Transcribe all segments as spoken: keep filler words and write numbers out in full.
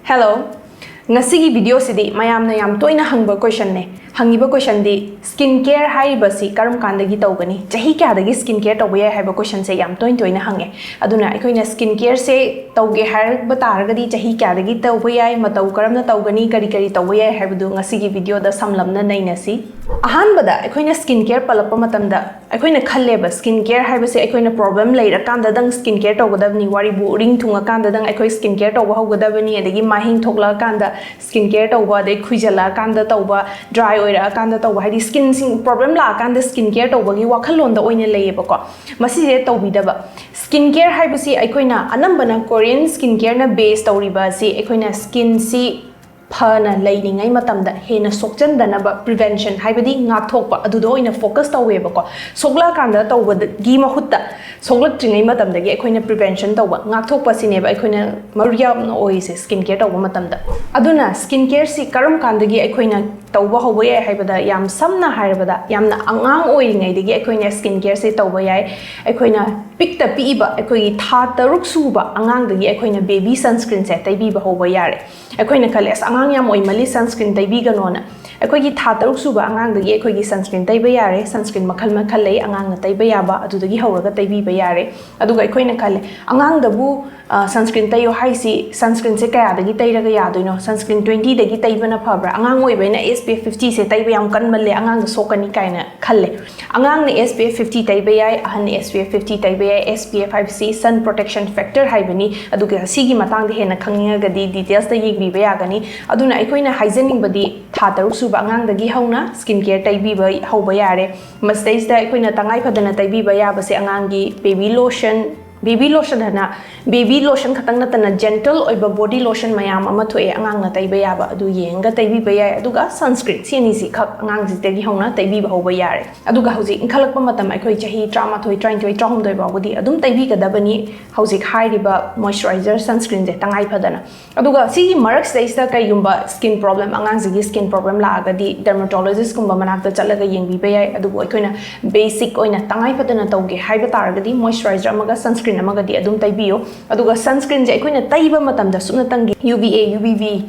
Hello, ꯉꯁꯤꯒꯤ ꯚꯤꯗꯤꯑꯣꯁꯤꯗꯤ ꯃꯌꯥꯝꯅ ꯌꯥꯝ ꯇꯣꯏꯅ ꯍꯪꯕ ꯀꯣꯏꯁꯟꯅꯦ꯫ ꯍꯪꯉꯤꯕ ꯀꯣꯏꯁꯟꯗꯤ, ꯁ꯭ꯀꯤꯟ ꯀꯦꯌꯔ ꯍꯥꯏꯔꯤꯕꯁꯤ ꯀꯔꯝ ꯀꯥꯟꯗꯒꯤ ꯇꯧꯒꯅꯤ? ꯆꯍꯤ ꯀꯌꯥꯗꯒꯤ ꯁ꯭ꯀꯤꯟ ꯀꯦꯌꯔ ꯇꯧꯕ ꯌꯥꯏ ꯍꯥꯏꯕ ꯀꯣꯏꯁꯟꯁꯦ ꯌꯥꯝ ꯇꯣꯏ ꯇꯣꯏꯅ ꯍꯪꯉꯦ꯫ ꯑꯗꯨꯅ ꯑꯩꯈꯣꯏꯅ ꯁ꯭ꯀꯤꯟ ꯀꯦꯌꯔꯁꯦ ꯇꯧꯒꯦ ꯍꯥꯏꯔꯕ ꯇꯥꯔꯒꯗꯤ ꯆꯍꯤ ꯀꯌꯥꯗꯒꯤ ꯇꯧꯕ ꯌꯥꯏ, ꯃꯇꯧ ꯀꯔꯝꯅ ꯇꯧꯒꯅꯤ, ꯀꯔꯤ ꯀꯔꯤ ꯇꯧꯕ ꯌꯥꯏ ꯍꯥꯏꯕꯗꯨ ꯉꯁꯤꯒꯤ ꯚꯤꯗꯤꯑꯣꯗ ꯁꯝꯂꯞꯅ ꯅꯩꯅꯁꯤ꯫ ꯑꯍꯥꯟꯕꯗ ꯑꯩꯈꯣꯏꯅ ꯁ꯭ꯀꯤꯟ ꯀꯦꯌꯔ ꯄꯜꯂꯛꯄ ꯃꯇꯝꯗ ꯑꯩꯈꯣꯏꯅ ꯈꯜꯂꯦꯕ, ꯁ꯭ꯀꯤꯟ ꯀꯦꯌꯔ ꯍꯥꯏꯕꯁꯦ ꯑꯩꯈꯣꯏꯅ ꯄ꯭ꯔꯣꯕ꯭ꯂꯦꯝ ꯂꯩꯔꯀꯥꯟꯗꯗꯪ ꯁ꯭ꯀꯤꯟ ꯀꯦꯌꯔ ꯇꯧꯒꯗꯕꯅꯤ, ꯋꯥꯔꯤꯕꯨ ꯎꯔꯤꯡ ꯊꯨꯡꯉꯀꯥꯟꯗꯗꯪ ꯑꯩꯈꯣꯏ ꯁ꯭ꯀꯤꯟ ꯀꯦꯌꯔ ꯇꯧꯕ ꯍꯧꯒꯗꯕꯅꯤ, ꯑꯗꯒꯤ ꯃꯥꯏꯍꯤꯡ ꯊꯣꯛꯂꯛꯑꯀꯥꯟꯗ ꯁ꯭ꯀꯤꯟ ꯀꯦꯌꯔ ꯇꯧꯕ, ꯑꯗꯩ ꯈꯨꯏꯖꯜꯂꯛꯑꯀꯥꯟꯗ ꯇꯧꯕ, ꯗ꯭ꯔꯥꯏ ꯑꯣꯏꯔꯛꯑꯀꯥꯟꯗ ꯇꯧꯕ, ꯍꯥꯏꯗꯤ ꯁ꯭ꯀꯤꯟꯁꯤꯡ ꯄ꯭ꯔꯣꯕ꯭ꯂꯦꯝ ꯂꯥꯛꯑꯀꯥꯟꯗ ꯁ꯭ꯀꯤꯟ ꯀꯦꯌꯔ ꯇꯧꯕꯒꯤ ꯋꯥꯈꯜꯂꯣꯟꯗ ꯑꯣꯏꯅ ꯂꯩꯌꯦꯕꯀꯣ꯫ ꯃꯁꯤꯁꯦ ꯇꯧꯕꯤꯗꯕ꯫ ꯁ꯭ꯀꯤꯟ ꯀꯦꯌꯔ ꯍꯥꯏꯕꯁꯤ ꯑꯩꯈꯣꯏꯅ ꯑꯅꯝꯕꯅ ꯀꯣꯔꯤꯌꯟ ꯁ꯭ꯀꯤꯟ ꯀꯦꯌꯔꯅ ꯕꯦꯁ ꯇꯧꯔꯤꯕ ꯑꯁꯤ ꯑꯩꯈꯣꯏꯅ ꯁ꯭ꯀꯤꯟꯁꯤ ꯐꯅ ꯂꯩꯔꯤꯉꯩ ꯃꯇꯝꯗ ꯍꯦꯟꯅ ꯁꯣꯛꯆꯟꯗꯅꯕ ꯄ꯭ꯔꯤꯚꯦꯟꯁꯟ ꯍꯥꯏꯕꯗꯤ ꯉꯥꯛꯊꯣꯛꯄ ꯑꯗꯨꯗ ꯑꯣꯏꯅ ꯐꯣꯀꯁ ꯇꯧꯋꯦꯕꯀꯣ꯫ ꯁꯣꯛꯂꯛꯑꯀꯥꯟꯗ ꯇꯧꯕꯒꯤ ꯃꯍꯨꯠꯇ ꯁꯣꯛꯂꯛꯇ꯭ꯔꯤꯉꯩ ꯃꯇꯝꯗꯒꯤ ꯑꯩꯈꯣꯏꯅ ꯄ꯭ꯔꯤꯚꯦꯟꯁꯟ ꯇꯧꯕ, ꯉꯥꯛꯊꯣꯛꯄ ꯁꯤꯅꯦꯕ ꯑꯩꯈꯣꯏꯅ ꯃꯔꯨ ꯌꯥꯝꯅ ꯑꯣꯏꯔꯤꯁꯦ ꯁ꯭ꯀꯤꯟ ꯀꯦꯌꯔ ꯇꯧꯕ ꯃꯇꯝꯗ꯫ ꯑꯗꯨꯅ ꯁ꯭ꯀꯤꯟ ꯀꯦꯌꯔꯁꯤ ꯀꯔꯝ ꯀꯥꯟꯗꯒꯤ ꯑꯩꯈꯣꯏꯅ ꯇꯧꯕ ꯍꯧꯕ ꯌꯥꯏ ꯍꯥꯏꯕꯗ, ꯌꯥꯝ ꯁꯝꯅ ꯍꯥꯏꯔꯕꯗ ꯌꯥꯝꯅ ꯑꯉꯥꯡ ꯑꯣꯏꯔꯤꯉꯩꯗꯒꯤ ꯑꯩꯈꯣꯏꯅ ꯁ꯭ꯀꯤꯟ ꯀꯦꯌꯔꯁꯦ ꯇꯧꯕ ꯌꯥꯏ꯫ ꯑꯩꯈꯣꯏꯅ ꯄꯤꯛꯇ ꯄꯤꯛꯏꯕ ꯑꯩꯈꯣꯏꯒꯤ ꯊꯥ ꯇꯔꯨꯛ ꯁꯨꯕ ꯑꯉꯥꯡꯗꯒꯤ ꯑꯩꯈꯣꯏꯅ ꯕꯦꯕꯤ ꯁꯟꯁ꯭ꯀ꯭ꯔꯤꯟꯁꯦ ꯇꯩꯕꯤꯕ ꯍꯧꯕ ꯌꯥꯔꯦ꯫ ꯑꯩꯈꯣꯏꯅ ꯈꯜꯂꯦ, "ꯑꯁ, ꯑꯉꯥꯡ ꯌꯥꯝ ꯑꯣꯏꯃꯜꯂꯤ, ꯁꯟꯁ꯭ꯀ꯭ꯔꯤꯟ ꯇꯩꯕꯤꯒꯅꯣꯅ"꯫ ꯑꯩꯈꯣꯏꯒꯤ ꯊꯥ ꯇꯔꯨꯛ ꯁꯨꯕ ꯑꯉꯥꯡꯗꯒꯤ ꯑꯩꯈꯣꯏꯒꯤ ꯁꯟꯁ꯭ꯀ꯭ꯔꯤꯟ ꯇꯩꯕ ꯌꯥꯔꯦ꯫ ꯁꯟꯁ꯭ꯀ꯭ꯔꯤꯟ ꯃꯈꯜ ꯃꯈꯜ ꯂꯩ, ꯑꯉꯥꯡꯅ ꯇꯩꯕ ꯌꯥꯕ, ꯑꯗꯨꯗꯒꯤ ꯍꯧꯔꯒ ꯇꯩꯕꯤꯕ ꯌꯥꯔꯦ꯫ ꯑꯗꯨꯒ ꯑꯩꯈꯣꯏꯅ ꯈꯜꯂꯦ, "ꯑꯉꯥꯡꯗꯕꯨ, ꯑ, ꯁꯟꯁ꯭ꯀ꯭ꯔꯤꯟ ꯇꯩꯌꯣ ꯍꯥꯏꯁꯤ, ꯁꯟꯁ꯭ꯀ꯭ꯔꯤꯟꯁꯦ ꯀꯌꯥꯗꯒꯤ ꯇꯩꯔꯒ ꯌꯥꯗꯣꯏꯅꯣ? ꯁꯟꯁ꯭ꯀ꯭ꯔꯤꯟ ꯇ꯭ꯋꯦꯟꯇꯤꯗꯒꯤ ꯇꯩꯕꯅ ꯐꯕ꯭ꯔꯥ? ꯑꯉꯥꯡ ꯑꯣꯏꯕꯅꯤꯅ ꯑꯦꯁ ꯄꯤ ꯑꯦꯐ ꯐꯤꯐꯇꯤꯁꯦ ꯇꯩꯕ ꯌꯥꯝ ꯀꯟꯃꯜꯂꯦ, ꯑꯉꯥꯡꯗ ꯁꯣꯛꯀꯅꯤ" ꯀꯥꯏꯅ ꯈꯜꯂꯦ꯫ ꯑꯉꯥꯡꯅ ꯑꯦꯁ ꯄꯤ ꯑꯦꯐ ꯐꯤꯐꯇꯤ ꯇꯩꯕ ꯌꯥꯏ, ꯑꯍꯟꯅ ꯑꯦꯁ ꯄꯤ ꯑꯦꯐ ꯐꯤꯐꯇꯤ ꯇꯩꯕ ꯌꯥꯏ꯫ ꯑꯦꯁ ꯄꯤ ꯑꯦꯐ ꯍꯥꯏꯕꯁꯤ ꯁꯟ ꯄ꯭ꯔꯣꯇꯦꯛꯁꯟ ꯐꯦꯛꯇꯔ ꯍꯥꯏꯕꯅꯤ꯫ ꯑꯗꯨꯒ ꯁꯤꯒꯤ ꯃꯇꯥꯡꯗ ꯍꯦꯟꯅ ꯈꯪꯅꯤꯡꯉꯒꯗꯤ ꯗꯤꯇꯦꯜꯁꯇ ꯌꯦꯡꯕꯤꯕ ꯌꯥꯒꯅꯤ꯫ ꯑꯗꯨꯅ ꯑꯩꯈꯣꯏꯅ ꯍꯥꯏꯖꯅꯤꯡꯕꯗꯤ, ꯊꯥ ꯇꯔꯨꯛ ꯁꯨꯕ ꯑꯉꯥꯡꯗꯒꯤ ꯍꯧꯅ ꯁ꯭ꯀꯤꯟ ꯀꯦꯌꯔ ꯇꯩꯕꯤꯕ ꯍꯧꯕ ꯌꯥꯔꯦ꯫ ꯃꯁꯤꯗꯩꯁꯤꯗ ꯑꯩꯈꯣꯏꯅ ꯇꯉꯥꯏ ꯐꯗꯅ ꯇꯩꯕꯤꯕ ꯌꯥꯕꯁꯦ ꯑꯉꯥꯡꯒꯤ ꯕꯦꯕꯤ ꯂꯣꯁꯟ, ꯕꯦꯕꯤ ꯂꯣꯁꯟ ꯍꯥꯏꯅ ꯕꯦꯕꯤ ꯂꯣꯁꯟ ꯈꯛꯇꯪ ꯅꯠꯇꯅ ꯖꯦꯟꯇꯜ ꯑꯣꯏꯕ ꯕꯣꯗꯤ ꯂꯣꯁꯟ ꯃꯌꯥꯝ ꯑꯃ ꯊꯣꯛꯑꯦ ꯑꯉꯥꯡꯅ ꯇꯩꯕ ꯌꯥꯕ, ꯑꯗꯨ ꯌꯦꯡꯉꯒ ꯇꯩꯕꯤꯕ ꯌꯥꯏ꯫ ꯑꯗꯨꯒ ꯁꯟꯁ꯭ꯀ꯭ꯔꯤꯟ, ꯁꯤ ꯑꯅꯤꯁꯤ ꯈꯛ ꯑꯉꯥꯡꯁꯤꯗꯒꯤ ꯍꯧꯅ ꯇꯩꯕꯤꯕ ꯍꯧꯕ ꯌꯥꯔꯦ꯫ ꯑꯗꯨꯒ ꯍꯧꯖꯤꯛ ꯏꯟꯈꯠꯂꯛꯄ ꯃꯇꯝ, ꯑꯩꯈꯣꯏ ꯆꯍꯤ ꯇꯔꯥꯃꯥꯊꯣꯏ, ꯇꯔꯥꯅꯤꯊꯣꯏ, ꯇꯔꯥꯍꯨꯝꯗꯣꯏ ꯐꯥꯎꯕꯗꯤ ꯑꯗꯨꯝ ꯇꯩꯕꯤꯒꯗꯕꯅꯤ ꯍꯧꯖꯤꯛ ꯍꯥꯏꯔꯤꯕ ꯃꯣꯏꯆꯔꯥꯏꯖꯔ, ꯁꯟꯁ꯭ꯀ꯭ꯔꯤꯟꯁꯦ ꯇꯉꯥꯏ ꯐꯗꯅ꯫ ꯑꯗꯨꯒ ꯁꯤꯒꯤ ꯃꯔꯛꯁꯤꯗꯩꯁꯤꯗ ꯀꯩꯒꯨꯝꯕ ꯁ꯭ꯀꯤꯟ ꯄ꯭ꯔꯣꯕ꯭ꯂꯦꯝ, ꯑꯉꯥꯡꯁꯤꯒꯤ ꯁ꯭ꯀꯤꯟ ꯄ꯭ꯔꯣꯕ꯭ꯂꯦꯝ ꯂꯥꯛꯑꯒꯗꯤ ꯗꯔꯃꯥꯇꯣꯂꯣꯖꯤꯁꯀꯨꯝꯕ ꯃꯅꯥꯛꯇ ꯆꯠꯂꯒ ꯌꯦꯡꯕꯤꯕ ꯌꯥꯏ꯫ ꯑꯗꯨꯕꯨ ꯑꯩꯈꯣꯏꯅ ꯕꯦꯁꯤꯛ ꯑꯣꯏꯅ ꯇꯉꯥꯏ ꯐꯗꯅ ꯇꯧꯒꯦ ꯍꯥꯏꯕ ꯇꯥꯔꯒꯗꯤ ꯃꯣꯏꯆꯔꯥꯏꯖꯔ ꯑꯃꯒ ꯁꯟꯁ꯭ꯀ꯭ꯔꯤꯟ ꯑꯃꯒꯗꯤ ꯑꯗꯨꯝ ꯇꯩꯕꯤꯌꯨ꯫ ꯑꯗꯨꯒ sunscreenꯁꯦ ꯑꯩꯈꯣꯏꯅ ꯇꯩꯕ ꯃꯇꯝꯗ ꯁꯨꯞꯅꯇꯪꯒꯤ UVA UVB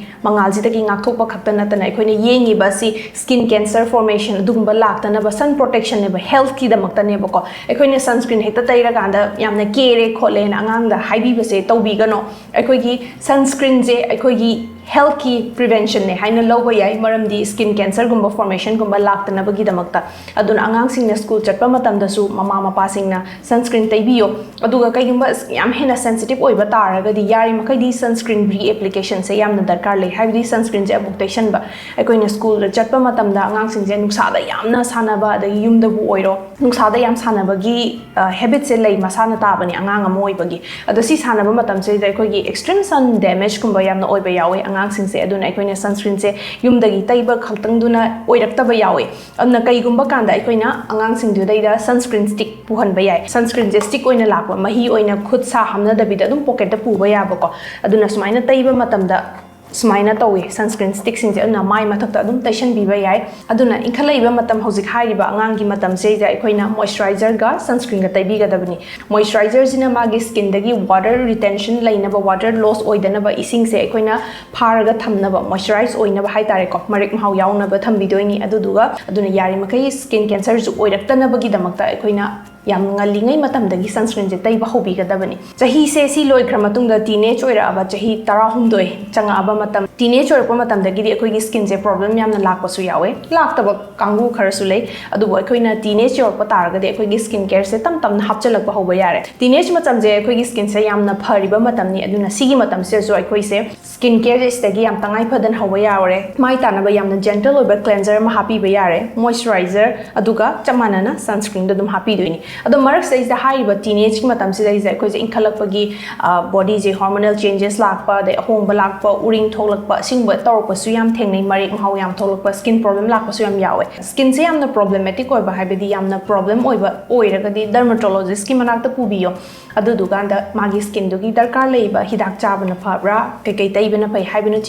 ꯃꯉꯥꯜꯁꯤꯗꯒꯤ ꯉꯥꯛꯊꯣꯛꯄ ꯈꯛꯇ ꯅꯠꯇꯅ ꯑꯩꯈꯣꯏꯅ ꯌꯦꯡꯉꯤꯕ ꯑꯁꯤ skin cancer formation ꯑꯗꯨꯒꯨꯝꯕ ꯂꯥꯛꯇꯅꯕ sun protectionꯅꯦꯕ, healthꯀꯤꯗꯃꯛꯇꯅꯦꯕꯀꯣ꯫ ꯑꯩꯈꯣꯏꯅ sunscreen ꯍꯦꯛꯇ ꯇꯩꯔꯀꯥꯟꯗ ꯌꯥꯝꯅ ꯀꯦꯔꯦ ꯈꯣꯠꯂꯦꯅ ꯑꯉꯥꯡꯗ ꯍꯥꯏꯕꯤꯕꯁꯦ ꯇꯧꯕꯤꯒꯅꯣ꯫ ꯑꯩꯈꯣꯏꯒꯤ sunscreenꯁꯦ ꯑꯩꯈꯣꯏꯒꯤ healthꯀꯤ preventionꯅꯦ ꯍꯥꯏꯅ ꯂꯧꯕ ꯌꯥꯏ, ꯃꯔꯝꯗꯤ skin cancerꯒꯨꯝꯕ formationꯒꯨꯝꯕ ꯂꯥꯛꯇꯅꯕꯒꯤꯗꯃꯛꯇ꯫ ꯑꯗꯨꯅ ꯑꯉꯥꯡꯁꯤꯡꯅ school ꯆꯠꯄ ꯃꯇꯝꯗꯁꯨ ꯃꯃꯥ ꯃꯄꯥꯁꯤꯡꯅ sunscreen ꯇꯩꯕꯤꯌꯣ꯫ ꯑꯗꯨꯒ ꯀꯩꯒꯨꯝꯕ ꯌꯥꯝ ꯍꯦꯟꯅ sensitive ꯑꯣꯏꯕ ꯇꯥꯔꯒꯗꯤ ꯌꯥꯔꯤꯃꯈꯩꯗꯤ sunscreen reapplicationꯁꯦ ꯌꯥꯝꯅ ꯗꯔꯀꯥꯔ ꯂꯩ, ꯍꯥꯏꯕꯗꯤ sunscreenꯁꯦ ꯑꯃꯨꯛ ꯇꯩꯁꯟꯕ꯫ ꯑꯩꯈꯣꯏꯅ schoolꯗ ꯆꯠꯄ ꯃꯇꯝꯗ ꯑꯉꯥꯡꯁꯤꯡꯁꯦ ꯅꯨꯡꯁꯥꯗ ꯌꯥꯝꯅ ꯁꯥꯟꯅꯕ, ꯑꯗꯒꯤ ꯌꯨꯝꯗꯕꯨ ꯑꯣꯏꯔꯣ, ꯅꯨꯡꯁꯥꯗ ꯌꯥꯝ ꯁꯥꯟꯅꯕꯒꯤ habitꯁꯦ ꯂꯩ ꯃꯁꯥꯅ ꯇꯥꯕꯅꯤ ꯑꯉꯥꯡ ꯑꯃ ꯑꯣꯏꯕꯒꯤ꯫ ꯑꯗꯣ ꯁꯤ ꯁꯥꯟꯅꯕ ꯃꯇꯝꯁꯤꯗ ꯑꯩꯈꯣꯏꯒꯤ extreme sun damageꯀꯨꯝꯕ ꯌꯥꯝꯅ ꯑꯣꯏꯕ ꯌꯥꯎꯋꯦ ꯑꯉꯥꯡꯁꯤꯡꯁꯦ꯫ ꯑꯗꯨꯅ ꯑꯩꯈꯣꯏꯅ sunscreenꯁꯦ ꯌꯨꯝꯗꯒꯤ ꯇꯩꯕ ꯈꯛꯇꯪꯗꯨꯅ ꯑꯣꯏꯔꯛꯇꯕ ꯌꯥꯎꯋꯦ꯫ ꯑꯗꯨꯅ ꯀꯩꯒꯨꯝꯕ ꯀꯥꯟꯗ ꯑꯩꯈꯣꯏꯅ ꯑꯉꯥꯡꯁꯤꯡꯗꯨꯗꯩꯗ sunscreen stick ꯄꯨꯍꯟꯕ ꯌꯥꯏ꯫ Sunscreenꯁꯦ stick ꯑꯣꯏꯅ ꯂꯥꯛꯄ, ꯃꯍꯤ ꯑꯣꯏꯅ ꯈꯨꯠ ꯁꯥ ꯍꯥꯝꯅꯗꯕꯤꯗ ꯑꯗꯨꯝ pocketꯇ ꯄꯨꯕ ꯌꯥꯕꯀꯣ꯫ ꯑꯗꯨꯅ ꯁꯨꯃꯥꯏꯅ ꯇꯩꯕ ꯃꯇꯝꯗ ꯁꯨꯃꯥꯏꯅ ꯇꯧꯋꯤ sunscreen stickꯁꯤꯡꯁꯦ꯫ ꯑꯗꯨꯅ ꯃꯥꯏ ꯃꯊꯛꯇ ꯑꯗꯨꯝ ꯇꯩꯁꯟꯕꯤꯕ ꯌꯥꯏ꯫ ꯑꯗꯨꯅ ꯏꯪꯈꯠꯂꯛꯏꯕ ꯃꯇꯝ, ꯍꯧꯖꯤꯛ ꯍꯥꯏꯔꯤꯕ ꯑꯉꯥꯡꯒꯤ ꯃꯇꯝꯁꯤꯗꯩꯗ ꯑꯩꯈꯣꯏꯅ moisturiserꯒ sunscreenꯒ ꯇꯩꯕꯤꯒꯗꯕꯅꯤ꯫ Moisturiserꯁꯤꯅ ꯃꯥꯒꯤ skinꯗꯒꯤ water retention ꯂꯩꯅꯕ, water loss ꯑꯣꯏꯗꯅꯕ ꯏꯁꯤꯡꯁꯦ ꯑꯩꯈꯣꯏꯅ ꯐꯥꯔꯒ ꯊꯝꯅꯕ, moisturize ꯑꯣꯏꯅꯕ ꯍꯥꯏꯇꯥꯔꯦꯀꯣ, ꯃꯔꯦꯛ ꯃꯍꯥꯎ ꯌꯥꯎꯅꯕ ꯊꯝꯕꯤꯗꯣꯏꯅꯤ꯫ ꯑꯗꯨꯗꯨꯒ ꯑꯗꯨꯅ ꯌꯥꯔꯤꯃꯈꯩ skin cancerꯁꯨ ꯑꯣꯏꯔꯛꯇꯅꯕꯒꯤꯗꯃꯛꯇ ꯑꯩꯈꯣꯏꯅ ꯌꯥꯝ ꯉꯜꯂꯤꯉꯩ ꯃꯇꯝꯗꯒꯤ sunscreenꯁꯦ ꯇꯩꯕ ꯍꯧꯕꯤꯒꯗꯕꯅꯤ꯫ ꯆꯍꯤꯁꯦ ꯁꯤ ꯂꯣꯏꯈ꯭ꯔ ꯃꯇꯨꯡꯗ teenage ꯑꯣꯏꯔꯛꯑꯕ, ꯆꯍꯤ ꯇꯔꯥꯍꯨꯝꯗꯣꯏ ꯆꯪꯉꯛꯑꯕ ꯃꯇꯝ, teenage ꯑꯣꯏꯔꯛꯄ ꯃꯇꯝꯗꯒꯤꯗꯤ ꯑꯩꯈꯣꯏꯒꯤ skinꯁꯦ problem ꯌꯥꯝꯅ ꯂꯥꯛꯄꯁꯨ ꯌꯥꯎꯋꯦ, ꯂꯥꯛꯇꯕ ꯀꯥꯡꯕꯨ ꯈꯔꯁꯨ ꯂꯩ꯫ ꯑꯗꯨꯕꯨ ꯑꯩꯈꯣꯏꯅ teenage ꯌꯧꯔꯛꯄ ꯇꯥꯔꯒꯗꯤ ꯑꯩꯈꯣꯏꯒꯤ skin careꯁꯦ ꯇꯞ ꯇꯞꯅ ꯍꯥꯞꯆꯤꯜꯂꯛꯄ ꯍꯧꯕ ꯌꯥꯔꯦ꯫ Teenage ꯃꯇꯝꯁꯦ ꯑꯩꯈꯣꯏꯒꯤ skinꯁꯦ ꯌꯥꯝꯅ ꯐꯔꯤꯕ ꯃꯇꯝꯅꯤ꯫ ꯑꯗꯨꯅ ꯁꯤꯒꯤ ꯃꯇꯝꯁꯤꯗꯁꯨ ꯑꯩꯈꯣꯏꯁꯦ skin care ꯁꯤꯗꯒꯤ ꯌꯥꯝ ꯇꯉꯥꯏ ꯐꯗꯅ ꯍꯧꯕ ꯌꯥꯔꯦ꯫ ꯃꯥꯏ ꯇꯥꯅꯕ ꯌꯥꯝꯅ gentle ꯑꯣꯏꯕ cleanser ꯑꯃ ꯍꯥꯞꯄꯤꯕ ꯌꯥꯔꯦ, moisturiser, ꯑꯗꯨꯒ ꯆꯞ ꯃꯥꯟꯅꯅ sunscreenꯗꯣ ꯑꯗꯨꯝ ꯍꯥꯞꯄꯤꯗꯣꯏꯅꯤ꯫ ꯑꯗꯣ ꯃꯔꯛꯁꯤꯗꯩꯁꯤꯗ, ꯍꯥꯏꯔꯤꯕ teenageꯀꯤ ꯃꯇꯝꯁꯤꯗꯩꯁꯤꯗ ꯑꯩꯈꯣꯏꯁꯦ ꯏꯟꯈꯠꯂꯛꯄꯒꯤ, ꯑ, bodyꯁꯦ hormonal changes ꯂꯥꯛꯄ, ꯑꯗꯩ ꯑꯍꯣꯡꯕ ꯂꯥꯛꯄ, ꯎꯔꯤꯡ ꯊꯣꯛꯂꯛꯄ, ꯑꯁꯤꯒꯨꯝꯕ ꯇꯧꯔꯛꯄꯁꯨ ꯌꯥꯝ ꯊꯦꯡꯅꯩ, ꯃꯔꯦꯛ ꯃꯍꯥꯎ ꯌꯥꯝ ꯊꯣꯛꯂꯛꯄ, skin problem ꯂꯥꯛꯄꯁꯨ ꯌꯥꯝ ꯌꯥꯎꯋꯦ꯫ Skinꯁꯦ ꯌꯥꯝꯅ problematic ꯑꯣꯏꯕ, ꯍꯥꯏꯕꯗꯤ ꯌꯥꯝꯅ problem ꯑꯣꯏꯕ ꯑꯣꯏꯔꯒꯗꯤ dermatologistꯀꯤ ꯃꯅꯥꯛꯇ ꯄꯨꯕꯤꯌꯣ꯫ ꯑꯗꯨꯗꯨꯀꯥꯟꯗ ꯃꯥꯒꯤ skinꯗꯨꯒꯤ ꯗꯔꯀꯥꯔ ꯂꯩꯕ ꯍꯤꯗꯥꯛ ꯆꯥꯕꯅ ꯐꯕ꯭ꯔꯥ, ꯀꯩꯀꯩ ꯇꯩꯕꯅ ꯐꯩ ꯍꯥꯏꯕꯅ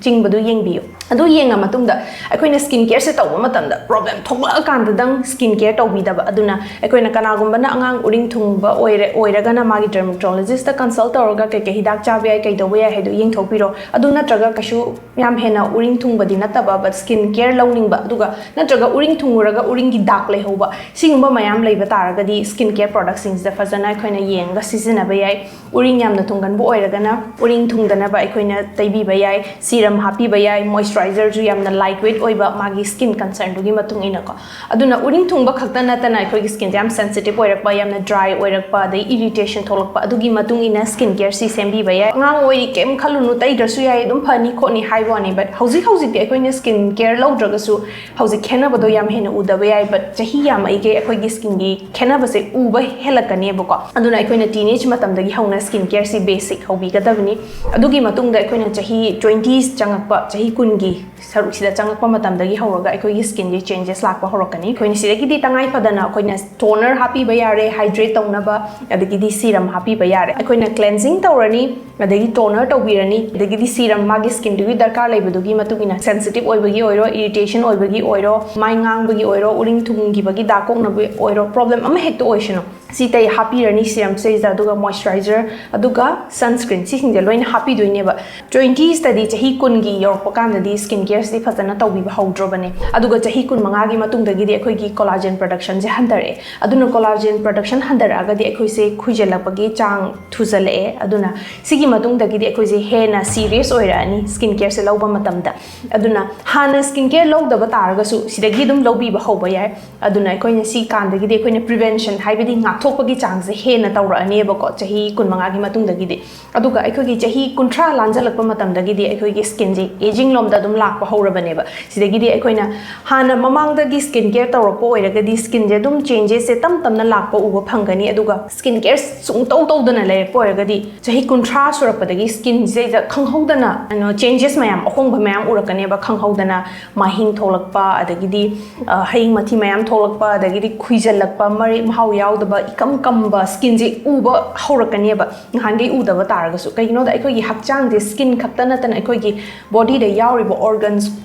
ꯆꯤꯡꯕꯗꯨ ꯌꯦꯡꯕꯤꯌꯨ꯫ ꯑꯗꯨ ꯌꯦꯡꯉ ꯃꯇꯨꯡꯗ ꯑꯩꯈꯣꯏꯅ ꯁ꯭ꯀꯤꯟ ꯀꯦꯌꯔꯁꯦ ꯇꯧꯕ ꯃꯇꯝꯗ ꯄ꯭ꯔꯣꯕ꯭ꯂꯦꯝ ꯊꯣꯛꯂꯛꯑꯀꯥꯟꯗꯗꯪ ꯁ꯭ꯀꯤꯟ ꯀꯦꯌꯔ ꯇꯧꯕꯤꯗꯕ꯫ ꯑꯗꯨꯅ ꯑꯩꯈꯣꯏꯅ ꯀꯅꯥꯒꯨꯝꯕꯅ ꯑꯉꯥꯡ ꯎꯔꯤꯡ ꯊꯨꯡꯕ ꯑꯣꯏꯔꯦ ꯑꯣꯏꯔꯒꯅ ꯃꯥꯒꯤ ꯗꯔꯃꯦꯇꯣꯂꯣꯖꯤꯁꯇ ꯀꯟꯁꯜ ꯇꯧꯔꯒ ꯀꯩꯀꯩ ꯍꯤꯗꯥꯛ ꯆꯥꯕ ꯌꯥꯏ, ꯀꯩꯗꯧꯕ ꯌꯥꯏ ꯍꯥꯏꯗꯣ ꯌꯦꯡꯊꯣꯛꯄꯤꯔꯣ꯫ ꯑꯗꯨ ꯅꯠꯇ꯭ꯔꯒ ꯀꯩꯁꯨ ꯌꯥꯝ ꯍꯦꯟꯅ ꯎꯔꯤꯡ ꯊꯨꯡꯕꯗꯤ ꯅꯠꯇꯕ, but ꯁ꯭ꯀꯤꯟ ꯀꯦꯌꯔ ꯂꯧꯅꯤꯡꯕ, ꯑꯗꯨꯒ ꯅꯠꯇ꯭ꯔꯒ ꯎꯔꯤꯡ ꯊꯨꯡꯉꯨꯔꯒ ꯎꯔꯤꯡꯒꯤ ꯗꯥꯛ ꯂꯩꯍꯧꯕ, ꯁꯤꯒꯨꯝꯕ ꯃꯌꯥꯝ ꯂꯩꯕ ꯇꯥꯔꯒꯗꯤ ꯁ꯭ꯀꯤꯟ ꯀꯦꯌꯔ ꯄ꯭ꯔꯣꯗꯛꯁꯤꯡꯁꯤꯗ ꯐꯖꯅ ꯑꯩꯈꯣꯏꯅ ꯌꯦꯡꯉꯒ ꯁꯤꯖꯤꯟꯅꯕ ꯌꯥꯏ꯫ ꯎꯔꯤꯡ ꯌꯥꯝꯅ ꯊꯨꯡꯒꯟꯕ ꯑꯣꯏꯔꯒꯅ ꯎꯔꯤꯡ ꯊꯨꯡꯗꯅꯕ ꯑꯩꯈꯣꯏꯅ ꯇꯩꯕꯤꯕ ꯌꯥꯏ, ꯁꯤꯔꯝ ꯍꯥꯞꯄꯤꯕ ꯌꯥꯏ, ꯃꯣꯏꯁꯆꯔꯥꯏꯖꯔꯁꯨ ꯌꯥꯝꯅ ꯂꯥꯏꯠ ꯋꯦꯠ ꯑꯣꯏꯕ ꯃꯥꯒꯤ ꯁ꯭ꯀꯤꯟ ꯀꯟꯁꯔꯟꯗꯨꯒꯤ ꯃꯇꯨꯡ ꯏꯟꯅꯀꯣ꯫ ꯑꯗꯨꯅ ꯎꯔꯤꯡ ꯊꯨꯡꯕ ꯈꯛꯇ ꯅꯠꯇꯅ ꯑꯩꯈꯣꯏꯒꯤ ꯁ꯭ꯀꯤꯟꯁꯦ ꯌꯥꯝ ꯁꯦꯟꯁꯤꯇꯤꯞ ꯑꯣꯏꯔꯛꯄ, ꯌꯥꯝꯅ ꯗ꯭ꯔꯥꯏ ꯑꯣꯏꯔꯛꯄ, ꯑꯗꯩ ꯏꯔꯤꯇꯦꯁꯟ ꯊꯣꯛꯂꯛꯄ, ꯑꯗꯨꯒꯤ ꯃꯇꯨꯡ ꯏꯟꯅ ꯁ꯭ꯀꯤꯟ ꯀꯦꯌꯔꯁꯤ ꯁꯦꯝꯕꯤꯕ ꯌꯥꯏ꯫ ꯑꯉꯥꯡ ꯑꯣꯏꯔꯤ, ꯀꯩꯝ ꯈꯜꯂꯨꯅꯨ, ꯇꯩꯗ꯭ꯔꯁꯨ ꯌꯥꯏ, ꯑꯗꯨꯝ ꯐꯅꯤ ꯈꯣꯠꯅꯤ ꯍꯥꯏꯕ ꯋꯥꯅꯤ, but ꯍꯧꯖꯤꯛ ꯍꯧꯖꯤꯛꯇꯤ ꯑꯩꯈꯣꯏꯅ ꯁ꯭ꯀꯤꯟ ꯀꯦꯌꯔ ꯂꯧꯗ꯭ꯔꯒꯁꯨ ꯍꯧꯖꯤꯛ ꯈꯦꯠꯅꯕꯗꯣ ꯌꯥꯝ ꯍꯦꯟꯅ ꯎꯗꯕ ꯌꯥꯏ, but ꯆꯍꯤ ꯌꯥꯝꯃꯛꯏꯈꯩ ꯑꯩꯈꯣꯏꯒꯤ ꯁ꯭ꯀꯤꯟꯒꯤ ꯈꯦꯠꯅꯕꯁꯦ ꯎꯕ ꯍꯦꯜꯂꯛꯀꯅꯦꯕꯀꯣ꯫ ꯑꯗꯨꯅ ꯑꯩꯈꯣꯏꯅ ꯇꯤꯅꯦꯖ ꯃꯇꯝꯗꯒꯤ ꯍꯧꯅ ꯁ꯭ꯀꯤꯟ ꯀꯦꯌꯔꯁꯤ ꯕꯦꯁꯤꯛ ꯍꯧꯕꯤꯒꯗꯕꯅꯤ꯫ ꯑꯗꯨꯒꯤ ꯃꯇꯨꯡꯗ ꯑꯩꯈꯣꯏꯅ ꯆꯍꯤ ꯇ꯭ꯋꯦꯟꯇꯤꯁ ꯆꯪꯉꯛꯄ, ꯆꯍꯤ ꯀꯨꯟꯒꯤ ꯁꯔꯨꯛꯁꯤꯗ ꯆꯪꯉꯛꯄ ꯃꯇꯝꯗꯒꯤ ꯍꯧꯔꯒ ꯑꯩꯈꯣꯏꯒꯤ ꯁ꯭ꯀꯤꯟꯁꯦ ꯆꯦꯟꯖꯦꯁ ꯂꯥꯛꯄ ꯍꯧꯔꯛꯀꯅꯤ꯫ ꯑꯩꯈꯣꯏꯅ ꯁꯤꯗꯒꯤꯗꯤ ꯇꯉꯥꯏ ꯐꯗꯅ ꯑꯩꯈꯣꯏꯅ ꯇꯣꯅꯔ ꯍꯥꯞꯄꯤꯕ ꯌꯥꯔꯦ, ꯍꯥꯏꯗ꯭ꯔꯦꯠ ꯇꯧꯅꯕ, ꯑꯗꯒꯤꯗꯤ ꯁꯤꯔꯝ ꯍꯥꯞꯄꯤꯕ ꯌꯥꯔꯦ꯫ ꯑꯩꯈꯣꯏꯅ ꯀ꯭ꯂꯦꯟꯖꯤꯡ ꯇꯧꯔꯅꯤ, ꯑꯗꯒꯤ ꯇꯣꯅꯔ ꯇꯧꯕꯤꯔꯅꯤ, ꯑꯗꯒꯤꯗꯤ ꯁꯤꯔꯝ ꯃꯥꯒꯤ ꯁ꯭ꯀꯤꯟꯗꯨꯒꯤ ꯗꯔꯀꯥꯔ ꯂꯩꯕꯗꯨꯒꯤ ꯃꯇꯨꯡ ꯏꯟꯅ, ꯁꯦꯟꯁꯤꯇꯤꯞ ꯑꯣꯏꯕꯒꯤ ꯑꯣꯏꯔꯣ, ꯏꯔꯤꯇꯦꯁꯟ ꯑꯣꯏꯕꯒꯤ ꯑꯣꯏꯔꯣ, ꯃꯥꯏ ꯉꯥꯡꯕꯒꯤ ꯑꯣꯏꯔꯣ, ꯎꯔꯤꯡ ꯊꯨꯡꯈꯤꯕꯒꯤ ꯗꯥꯛ ꯀꯣꯛꯅꯕꯒꯤ ꯑꯣꯏꯔꯣ, ꯄ꯭ꯔꯣꯕ꯭ꯂꯦꯝ ꯑꯃ ꯍꯦꯛꯇ ꯑꯣꯏꯁꯅꯨ, ꯁꯤ ꯇꯩ ꯍꯥꯞꯄꯤꯔꯅꯤ ꯁꯤꯔꯝꯁꯤꯗꯩꯁꯤꯗ, ꯑꯗꯨꯒ ꯃꯣꯏꯁꯆꯔꯥꯏꯖꯔ, ꯑꯗꯨꯒ ꯁꯟꯁꯀ꯭ꯔꯤꯟ, ꯁꯤꯁꯤꯡꯁꯦ ꯂꯣꯏꯅ ꯍꯥꯞꯄꯤꯗꯣꯏꯅꯦꯕ꯫ ꯇ꯭ꯋꯦꯟꯇꯤꯁꯇꯗꯤ, ꯆꯍꯤ ꯀꯨꯟꯒꯤ ꯌꯧꯔꯛꯄ ꯀꯥꯟꯗꯗꯤ ꯁ꯭ꯀꯤꯟ ꯀꯦꯌꯔꯁꯤꯗꯤ ꯐꯖꯅ ꯇꯧꯕꯤꯕ ꯍꯧꯗ꯭ꯔꯕꯅꯦ꯫ ꯑꯗꯨꯒ ꯆꯍꯤ ꯀꯨꯟꯃꯉꯥꯒꯤ ꯃꯇꯨꯡꯗꯒꯤꯗꯤ ꯑꯩꯈꯣꯏꯒꯤ ꯀꯣꯂꯥꯖꯦꯟ ꯄ꯭ꯔꯗꯛꯁꯟꯁꯦ ꯍꯟꯊꯔꯛꯑꯦ꯫ ꯑꯗꯨꯅ ꯀꯣꯂꯥꯖꯦꯟ ꯄ꯭ꯔꯗꯛꯁꯟ ꯍꯟꯊꯔꯛꯑꯒꯗꯤ ꯑꯩꯈꯣꯏꯁꯦ ꯈꯨꯏꯖꯜꯂꯛꯄꯒꯤ ꯆꯥꯡ ꯊꯨꯖꯜꯂꯛꯑꯦ꯫ ꯑꯗꯨꯅ ꯁꯤꯒꯤ ꯃꯇꯨꯡꯗꯒꯤꯗꯤ ꯑꯩꯈꯣꯏꯁꯦ ꯍꯦꯟꯅ ꯁꯤꯔꯤꯌꯁ ꯑꯣꯏꯔꯛꯑꯅꯤ ꯁ꯭ꯀꯤꯟ ꯀꯦꯌꯔꯁꯦ ꯂꯧꯕ ꯃꯇꯝꯗ꯫ ꯑꯗꯨꯅ ꯍꯥꯟꯅ ꯁ꯭ꯀꯤꯟ ꯀꯦꯌꯔ ꯂꯧꯗꯕ ꯇꯥꯔꯒꯁꯨ ꯁꯤꯗꯒꯤ ꯑꯗꯨꯝ ꯂꯧꯕꯤꯕ ꯍꯧꯕ ꯌꯥꯏ꯫ ꯑꯗꯨꯅ ꯑꯩꯈꯣꯏꯅ ꯁꯤ ꯀꯥꯟꯗꯒꯤꯗꯤ ꯑꯩꯈꯣꯏꯅ ꯄ꯭ꯔꯤꯚꯦꯟꯁꯟ, ꯍꯥꯏꯕꯗꯤ ꯉꯥꯛꯊꯣꯛꯄꯒꯤ ꯆꯥꯡꯁꯦ ꯍꯦꯟꯅ ꯇꯧꯔꯛꯑꯅꯦꯕꯀꯣ, ꯆꯍꯤ ꯀꯨꯟꯃꯉꯥꯒꯤ ꯃꯇꯨꯡꯗꯒꯤꯗꯤ꯫ ꯑꯗꯨꯒ ꯑꯩꯈꯣꯏꯒꯤ ꯆꯍꯤ ꯀꯨꯟꯊ꯭ꯔꯥ ꯂꯥꯟꯖꯜꯂꯛꯄ ꯃꯇꯝꯗꯒꯤꯗꯤ ꯑꯩꯈꯣꯏꯒꯤ ꯁ꯭ꯀꯤꯟꯁꯦ ꯑꯦꯖꯤꯡ ꯂꯣꯝꯗ ꯑꯗꯨꯝ ꯂꯥꯛꯄ ꯍꯧꯔꯕꯅꯦꯕ꯫ ꯁꯤꯗꯒꯤꯗꯤ ꯑꯩꯈꯣꯏꯅ ꯍꯥꯟꯅ ꯃꯃꯥꯡꯗꯒꯤ ꯁ꯭ꯀꯤꯟ ꯀꯦꯌꯔ ꯇꯧꯔꯛꯄ ꯑꯣꯏꯔꯒꯗꯤ ꯁ꯭ꯀꯤꯟꯁꯦ ꯑꯗꯨꯝ ꯆꯦꯟꯖꯦꯁꯁꯦ ꯇꯞ ꯇꯞꯅ ꯂꯥꯛꯄ ꯎꯕ ꯐꯪꯒꯅꯤ꯫ ꯑꯗꯨꯒ ꯁ꯭ꯀꯤꯟ ꯀꯦꯌꯔ ꯁꯨꯡꯇꯧ ꯇꯧꯗꯅ ꯂꯩꯔꯛꯄ ꯑꯣꯏꯔꯒꯗꯤ ꯆꯍꯤ ꯀꯨꯟꯊ꯭ꯔꯥ ꯁꯨꯔꯛꯄꯗꯒꯤ ꯁ꯭ꯀꯤꯟꯁꯤꯗꯩꯗ ꯈꯪꯍꯧꯗꯅ, ꯀꯩꯅꯣ, ꯆꯦꯟꯖꯦꯁ ꯃꯌꯥꯝ, ꯑꯍꯣꯡꯕ ꯃꯌꯥꯝ ꯎꯔꯛꯀꯅꯦꯕ ꯈꯪꯍꯧꯗꯅ꯫ ꯃꯥꯏꯍꯤꯡ ꯊꯣꯛꯂꯛꯄ, ꯑꯗꯒꯤꯗꯤ, ꯑ, ꯍꯌꯤꯡ ꯃꯊꯤ ꯃꯌꯥꯝ ꯊꯣꯛꯂꯛꯄ, ꯑꯗꯒꯤꯗꯤ ꯈꯨꯏꯖꯜꯂꯛꯄ, ꯃꯔꯦꯛ ꯃꯍꯥꯎ ꯌꯥꯎꯗꯕ, ꯏꯀꯝ ꯀꯝꯕ ꯁ꯭ꯀꯤꯟꯁꯦ ꯎꯕ ꯍꯧꯔꯛꯀꯅꯦꯕ, ꯅꯍꯥꯟꯈꯩ ꯎꯗꯕ ꯇꯥꯔꯒꯁꯨ꯫ ꯀꯩꯒꯤꯅꯣꯗ, ꯑꯩꯈꯣꯏꯒꯤ ꯍꯛꯆꯥꯡꯁꯦ ꯁ꯭ꯀꯤꯟ ꯈꯛꯇ ꯅꯠꯇꯅ ꯑꯩꯈꯣꯏꯒꯤ ꯕꯣꯗꯤꯗ ꯌꯥꯎꯔꯤꯕ ꯑꯣꯔꯒꯟꯁ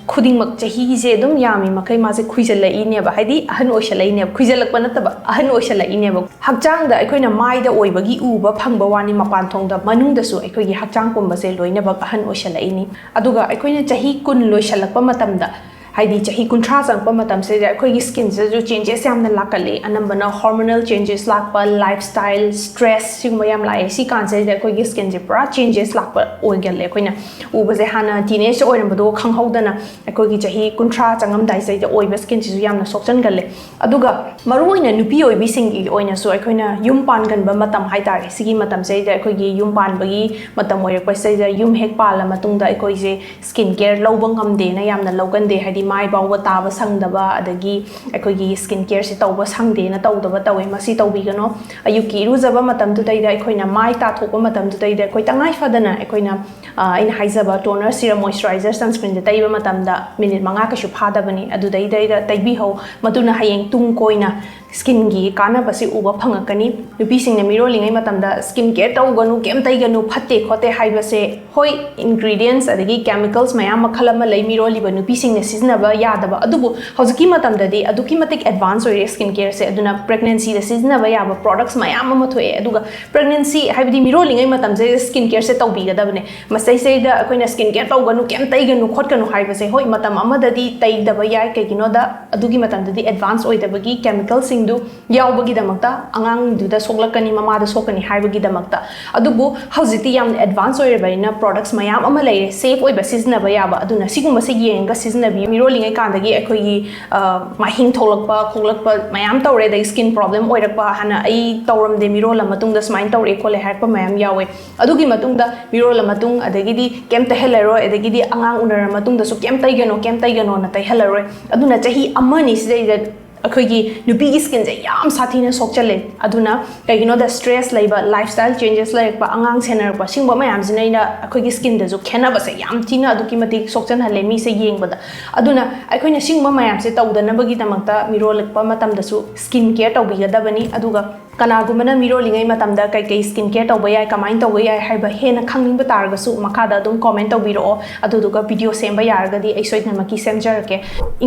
ꯈꯨꯗꯤꯡꯃꯛ ꯆꯍꯤꯁꯦ ꯑꯗꯨꯝ ꯌꯥꯝꯃꯤ ꯃꯈꯩ ꯃꯥꯁꯦ ꯈꯨꯏꯖꯜꯂꯛꯏꯅꯦꯕ, ꯍꯥꯏꯗꯤ ꯑꯍꯟ ꯑꯣꯏꯁꯜꯂꯛꯏꯅꯦꯕ, ꯈꯨꯏꯖꯜꯂꯛꯄ ꯅꯠꯇꯕ, ꯑꯍꯟ ꯑꯣꯏꯁꯜꯂꯛꯏꯅꯦꯕ꯫ ꯍꯛꯆꯥꯡꯗ ꯑꯩꯈꯣꯏꯅ ꯃꯥꯏꯗ ꯑꯣꯏꯕꯒꯤ ꯎꯕ ꯐꯪꯕ ꯋꯥꯅꯤ, ꯃꯄꯥꯟ ꯊꯣꯡꯗ, ꯃꯅꯨꯡꯗꯁꯨ ꯑꯩꯈꯣꯏꯒꯤ ꯍꯛꯆꯥꯡ ꯄꯨꯝꯕꯁꯦ ꯂꯣꯏꯅꯃꯛ ꯑꯍꯟ ꯑꯣꯏꯁꯜꯂꯛꯏꯅꯤ꯫ ꯑꯗꯨꯒ ꯑꯩꯈꯣꯏꯅ ꯆꯍꯤ ꯀꯨꯟ ꯂꯣꯏꯁꯜꯂꯛꯄ ꯃꯇꯝꯗ, ꯍꯥꯏꯗꯤ ꯆꯍꯤ ꯀꯨꯟꯊ꯭ꯔꯥ ꯆꯪꯉꯛꯄ ꯃꯇꯝꯁꯤꯗ ꯑꯩꯈꯣꯏꯒꯤ ꯁ꯭ꯀꯤꯟꯁꯤꯗꯁꯨ ꯆꯦꯟꯖꯦꯁ ꯌꯥꯝꯅ ꯂꯥꯛꯀꯜꯂꯤ꯫ ꯑꯅꯝꯕꯅ ꯍꯣꯔꯃꯣꯅꯦꯜ ꯆꯦꯟꯖꯦꯁ ꯂꯥꯛꯄ, ꯂꯥꯏꯐ ꯁ꯭ꯇꯥꯏꯜ, ꯁ꯭ꯇ꯭ꯔꯦꯁ, ꯁꯤꯒꯨꯝꯕ ꯌꯥꯝ ꯂꯥꯛꯑꯦ꯫ ꯁꯤ ꯀꯥꯟꯁꯤꯗꯩꯗ ꯑꯩꯈꯣꯏꯒꯤ ꯁ꯭ꯀꯤꯟꯁꯦ ꯄꯨꯔꯥ ꯆꯦꯟꯖꯦꯁ ꯂꯥꯛꯄ ꯑꯣꯏꯒꯜꯂꯦ꯫ ꯑꯩꯈꯣꯏꯅ ꯎꯕꯁꯦ ꯍꯥꯟꯅ ꯇꯤꯅꯦꯖ ꯑꯣꯏꯔꯝꯕꯗꯣ ꯈꯪꯍꯧꯗꯅ ꯑꯩꯈꯣꯏꯒꯤ ꯆꯍꯤ ꯀꯨꯟꯊ꯭ꯔꯥ ꯆꯪꯉꯝꯗꯥꯏꯁꯤꯗꯩꯗ ꯑꯣꯏꯕ ꯁ꯭ꯀꯤꯟꯁꯤꯁꯨ ꯌꯥꯝꯅ ꯁꯣꯛꯆꯟꯒꯜꯂꯦ꯫ ꯑꯗꯨꯒ ꯃꯔꯨꯑꯣꯏꯅ ꯅꯨꯄꯤ ꯑꯣꯏꯕꯤꯁꯤꯡꯒꯤ ꯑꯣꯏꯅꯁꯨ ꯑꯩꯈꯣꯏꯅ ꯌꯨꯝ ꯄꯥꯟꯒꯟꯕ ꯃꯇꯝ ꯍꯥꯏꯇꯥꯔꯦ, ꯁꯤꯒꯤ ꯃꯇꯝꯁꯤꯗꯩꯗ ꯑꯩꯈꯣꯏꯒꯤ ꯌꯨꯝ ꯄꯥꯟꯕꯒꯤ ꯃꯇꯝ ꯑꯣꯏꯔꯛꯄꯁꯤꯗꯩꯗ, ꯌꯨꯝ ꯍꯦꯛ ꯄꯥꯜꯂ ꯃꯇꯨꯡꯗ ꯑꯩꯈꯣꯏꯁꯦ ꯁ꯭ꯀꯤꯟ ꯀꯦꯌꯔ ꯂꯧꯕ ꯉꯝꯗꯦꯅ ꯌꯥꯝꯅ ꯂꯧꯒꯟꯗꯦ, ꯍꯥꯏꯗꯤ ꯃꯥꯏ ꯐꯥꯎꯕ ꯇꯥꯕ ꯁꯪꯗꯕ, ꯑꯗꯒꯤ ꯑꯩꯈꯣꯏꯒꯤ ꯁ꯭ꯀꯤꯟ ꯀꯦꯌꯔꯁꯦ ꯇꯧꯕ ꯁꯪꯗꯦꯅ ꯇꯧꯗꯕ ꯇꯧꯋꯦ꯫ ꯃꯁꯤ ꯇꯧꯕꯤꯒꯅꯣ꯫ ꯑꯌꯨꯛꯀꯤ ꯏꯔꯨꯖꯕ ꯃꯇꯝꯗꯨꯗꯩꯗ, ꯑꯩꯈꯣꯏꯅ ꯃꯥꯏ ꯇꯥꯊꯣꯛꯄ ꯃꯇꯝꯗꯨꯗꯩꯗ ꯑꯩꯈꯣꯏ ꯇꯉꯥꯏ ꯐꯗꯅ ꯑꯩꯈꯣꯏꯅ, ꯑ, ꯑꯩꯅ ꯍꯥꯏꯖꯕ ꯇꯣꯅꯔ, ꯁꯤꯔꯝ, ꯃꯣꯏꯆꯔꯥꯏꯖꯔ, ꯁꯟꯁ꯭ꯀ꯭ꯔꯤꯟꯁꯦ ꯇꯩꯕ ꯃꯇꯝꯗ ꯃꯤꯅꯤꯠ ꯃꯉꯥ ꯀꯩꯁꯨ ꯐꯥꯗꯕꯅꯤ, ꯑꯗꯨꯗꯩꯗꯩꯗ ꯇꯩꯕꯤꯍꯧ꯫ ꯃꯗꯨꯅ ꯍꯌꯦꯡ ꯇꯨꯡ ꯀꯣꯏꯅ ꯁ꯭ꯀꯤꯟꯒꯤ ꯀꯥꯟꯅꯕꯁꯤ ꯎꯕ ꯐꯪꯉꯛꯀꯅꯤ꯫ ꯅꯨꯄꯤꯁꯤꯡꯅ ꯃꯤꯔꯣꯜꯂꯤꯉꯩ ꯃꯇꯝꯗ ꯁ꯭ꯀꯤꯟ ꯀꯦꯌꯔ ꯇꯧꯒꯅꯨ, ꯀꯩꯝ ꯇꯩꯒꯅꯨ, ꯐꯠꯇꯦ ꯈꯣꯠꯇꯦ ꯍꯥꯏꯕꯁꯦ, ꯍꯣꯏ, ꯏꯟꯒ꯭ꯔꯤꯗꯤꯌꯦꯟꯁ ꯑꯗꯒꯤ ꯀꯦꯃꯤꯀꯦꯜꯁ ꯃꯌꯥꯝ ꯃꯈꯜ ꯑꯃ ꯂꯩ ꯃꯤꯔꯣꯜꯂꯤꯕ ꯅꯨꯄꯤꯁꯤꯡꯅ ꯁꯤꯖꯤꯟꯅꯕ ꯌꯥꯗꯕ, ꯑꯗꯨꯕꯨ ꯍꯧꯖꯤꯛꯀꯤ ꯃꯇꯝꯗꯗꯤ ꯑꯗꯨꯛꯀꯤ ꯃꯇꯤꯛ ꯑꯦꯗꯚꯥꯟꯁ ꯑꯣꯏꯔꯦ ꯁ꯭ꯀꯤꯟ ꯀꯦꯌꯔꯁꯦ꯫ ꯑꯗꯨꯅ ꯄ꯭ꯔꯦꯒꯅꯦꯟꯁꯤꯗ ꯁꯤꯖꯤꯟꯅꯕ ꯌꯥꯕ ꯄ꯭ꯔꯣꯗꯛꯁ ꯃꯌꯥꯝ ꯑꯃ ꯊꯣꯛꯑꯦ꯫ ꯑꯗꯨꯒ ꯄ꯭ꯔꯦꯒꯅꯦꯟꯁꯤ ꯍꯥꯏꯕꯗꯤ ꯃꯤꯔꯣꯜꯂꯤꯉꯩ ꯃꯇꯝꯁꯤꯗ ꯁ꯭ꯀꯤꯟ ꯀꯦꯌꯔꯁꯦ ꯇꯧꯕꯤꯒꯗꯕꯅꯦ꯫ ꯃꯁꯤꯗꯩꯁꯤꯗꯩꯗ ꯑꯩꯈꯣꯏꯅ ꯁ꯭ꯀꯤꯟ ꯀꯦꯌꯔ ꯇꯧꯒꯅꯨ, ꯀꯩꯝ ꯇꯩꯒꯅꯨ ꯈꯣꯠꯀꯅꯨ ꯍꯥꯏꯕꯁꯦ, ꯍꯣꯏ, ꯃꯇꯝ ꯑꯃꯗꯗꯤ ꯇꯩꯗꯕ ꯌꯥꯏ꯫ ꯀꯩꯒꯤꯅꯣꯗ, ꯑꯗꯨꯒꯤ ꯃꯇꯝꯗꯗꯤ ꯑꯦꯗꯚꯥꯟꯁ ꯑꯣꯏꯗꯕꯒꯤ ꯀꯦꯃꯤꯀꯦꯜꯁꯤꯡꯗꯨ ꯌꯥꯎꯕꯒꯤꯗꯃꯛꯇ, ꯑꯉꯥꯡꯗꯨꯗ ꯁꯣꯛꯂꯛꯀꯅꯤ, ꯃꯃꯥꯗ ꯁꯣꯛꯀꯅꯤ ꯍꯥꯏꯕꯒꯤꯗꯃꯛꯇ꯫ ꯑꯗꯨꯕꯨ ꯍꯧꯖꯤꯛꯇꯤ ꯌꯥꯝꯅ ꯑꯦꯗꯚꯥꯟꯁ ꯑꯣꯏꯔꯕꯅꯤꯅ ꯄ꯭ꯔꯣꯗꯛꯁ ꯃꯌꯥꯝ ꯑꯃ ꯂꯩꯔꯦ, ꯁꯦꯐ ꯑꯣꯏꯕ, ꯁꯤꯖꯤꯟꯅꯕ ꯌꯥꯕ꯫ ꯑꯗꯨꯅ ꯁꯤꯒꯨꯝꯕꯁꯦ ꯌꯦꯡꯉꯒ ꯁꯤꯖꯤꯟꯅꯕꯤꯌꯨ꯫ ꯃꯤꯔꯣꯜꯂꯤꯉꯩ ꯀꯥꯟꯗꯒꯤ ꯑꯩꯈꯣꯏꯒꯤ, ꯑ, ꯃꯥꯏꯍꯤꯡ ꯊꯣꯛꯂꯛꯄ ꯈꯣꯛꯂꯛꯄ ꯃꯌꯥꯝ ꯇꯧꯔꯦ, ꯑꯗꯒꯤ ꯁ꯭ꯀꯤꯟ ꯄ꯭ꯔꯣꯕ꯭ꯂꯦꯝ ꯑꯣꯏꯔꯛꯄ, ꯍꯥꯟꯅ ꯑꯩ ꯇꯧꯔꯝꯗꯦ, ꯃꯤꯔꯣꯜꯂ ꯃꯇꯨꯡꯗ ꯁꯨꯃꯥꯏꯅ ꯇꯧꯔꯛꯑꯦ ꯈꯣꯠꯂꯦ ꯍꯥꯏꯔꯛꯄ ꯃꯌꯥꯝ ꯌꯥꯎꯋꯦ꯫ ꯑꯗꯨꯒꯤ ꯃꯇꯨꯡꯗ ꯃꯤꯔꯣꯜꯂ ꯃꯇꯨꯡ, ꯑꯗꯒꯤꯗꯤ ꯀꯩꯝ ꯇꯩꯍꯜꯂꯔꯣꯏ, ꯑꯗꯒꯤꯗꯤ ꯑꯉꯥꯡ ꯎꯅꯔ ꯃꯇꯨꯡꯗꯁꯨ ꯀꯩꯝ ꯇꯩꯒꯅꯣ, ꯀꯩꯝ ꯇꯩꯒꯅꯣꯅ ꯇꯩꯍꯜꯂꯔꯣꯏ꯫ ꯑꯗꯨꯅ ꯆꯍꯤ ꯑꯃꯅꯤ ꯁꯤꯗꯩꯗ ꯑꯩꯈꯣꯏꯒꯤ ꯅꯨꯄꯤꯒꯤ ꯁ꯭ꯀꯤꯟꯁꯦ ꯌꯥꯝ ꯁꯥꯊꯤꯅ ꯁꯣꯛꯆꯜꯂꯦ꯫ ꯑꯗꯨꯅ ꯀꯩꯒꯤꯅꯣꯗ, ꯁ꯭ꯇ꯭ꯔꯦꯁ ꯂꯩꯕ, ꯂꯥꯏꯐ ꯁ꯭ꯇꯥꯏꯜ ꯆꯦꯟꯖꯦꯁ ꯂꯩꯔꯛꯄ, ꯑꯉꯥꯡ ꯁꯦꯟꯅꯔꯛꯄ, ꯁꯤꯒꯨꯝꯕ ꯃꯌꯥꯝꯁꯤꯅ ꯑꯩꯅ ꯑꯩꯈꯣꯏꯒꯤ ꯁ꯭ꯀꯤꯟꯗꯁꯨ ꯈꯦꯠꯅꯕꯁꯦ ꯌꯥꯝ ꯊꯤꯅ ꯑꯗꯨꯛꯀꯤ ꯃꯇꯤꯛ ꯁꯣꯛꯆꯟꯍꯜꯂꯦ ꯃꯤꯁꯦ ꯌꯦꯡꯕꯗ꯫ ꯑꯗꯨꯅ ꯑꯩꯈꯣꯏꯅ ꯁꯤꯒꯨꯝꯕ ꯃꯌꯥꯝꯁꯦ ꯇꯧꯗꯅꯕꯒꯤꯗꯃꯛꯇ ꯃꯤꯔꯣꯜꯂꯛꯄ ꯃꯇꯝꯗꯁꯨ ꯁ꯭ꯀꯤꯟ ꯀꯦꯌꯔ ꯇꯧꯕꯤꯒꯗꯕꯅꯤ꯫ ꯑꯗꯨꯒ ꯀꯅꯥꯒꯨꯝꯕꯅ ꯃꯤꯔꯣꯜꯂꯤꯉꯩ ꯃꯇꯝꯗ ꯀꯩꯀꯩ ꯁ꯭ꯀꯤꯟ ꯀꯦꯌꯔ ꯇꯧꯕ ꯌꯥꯏ, ꯀꯃꯥꯏꯅ ꯇꯧꯕ ꯌꯥꯏ ꯍꯥꯏꯕ ꯍꯦꯟꯅ ꯈꯪꯅꯤꯡꯕ ꯇꯥꯔꯒꯁꯨ ꯃꯈꯥꯗ ꯑꯗꯨꯝ ꯀꯣꯃꯦꯟ ꯇꯧꯕꯤꯔꯛꯑꯣ, ꯑꯗꯨꯗꯨꯒ ꯚꯤꯗꯤꯑꯣ ꯁꯦꯝꯕ ꯌꯥꯔꯒꯗꯤ ꯑꯩ ꯁꯣꯏꯗꯅꯃꯛꯀꯤ ꯁꯦꯝꯖꯔꯛꯀꯦ꯫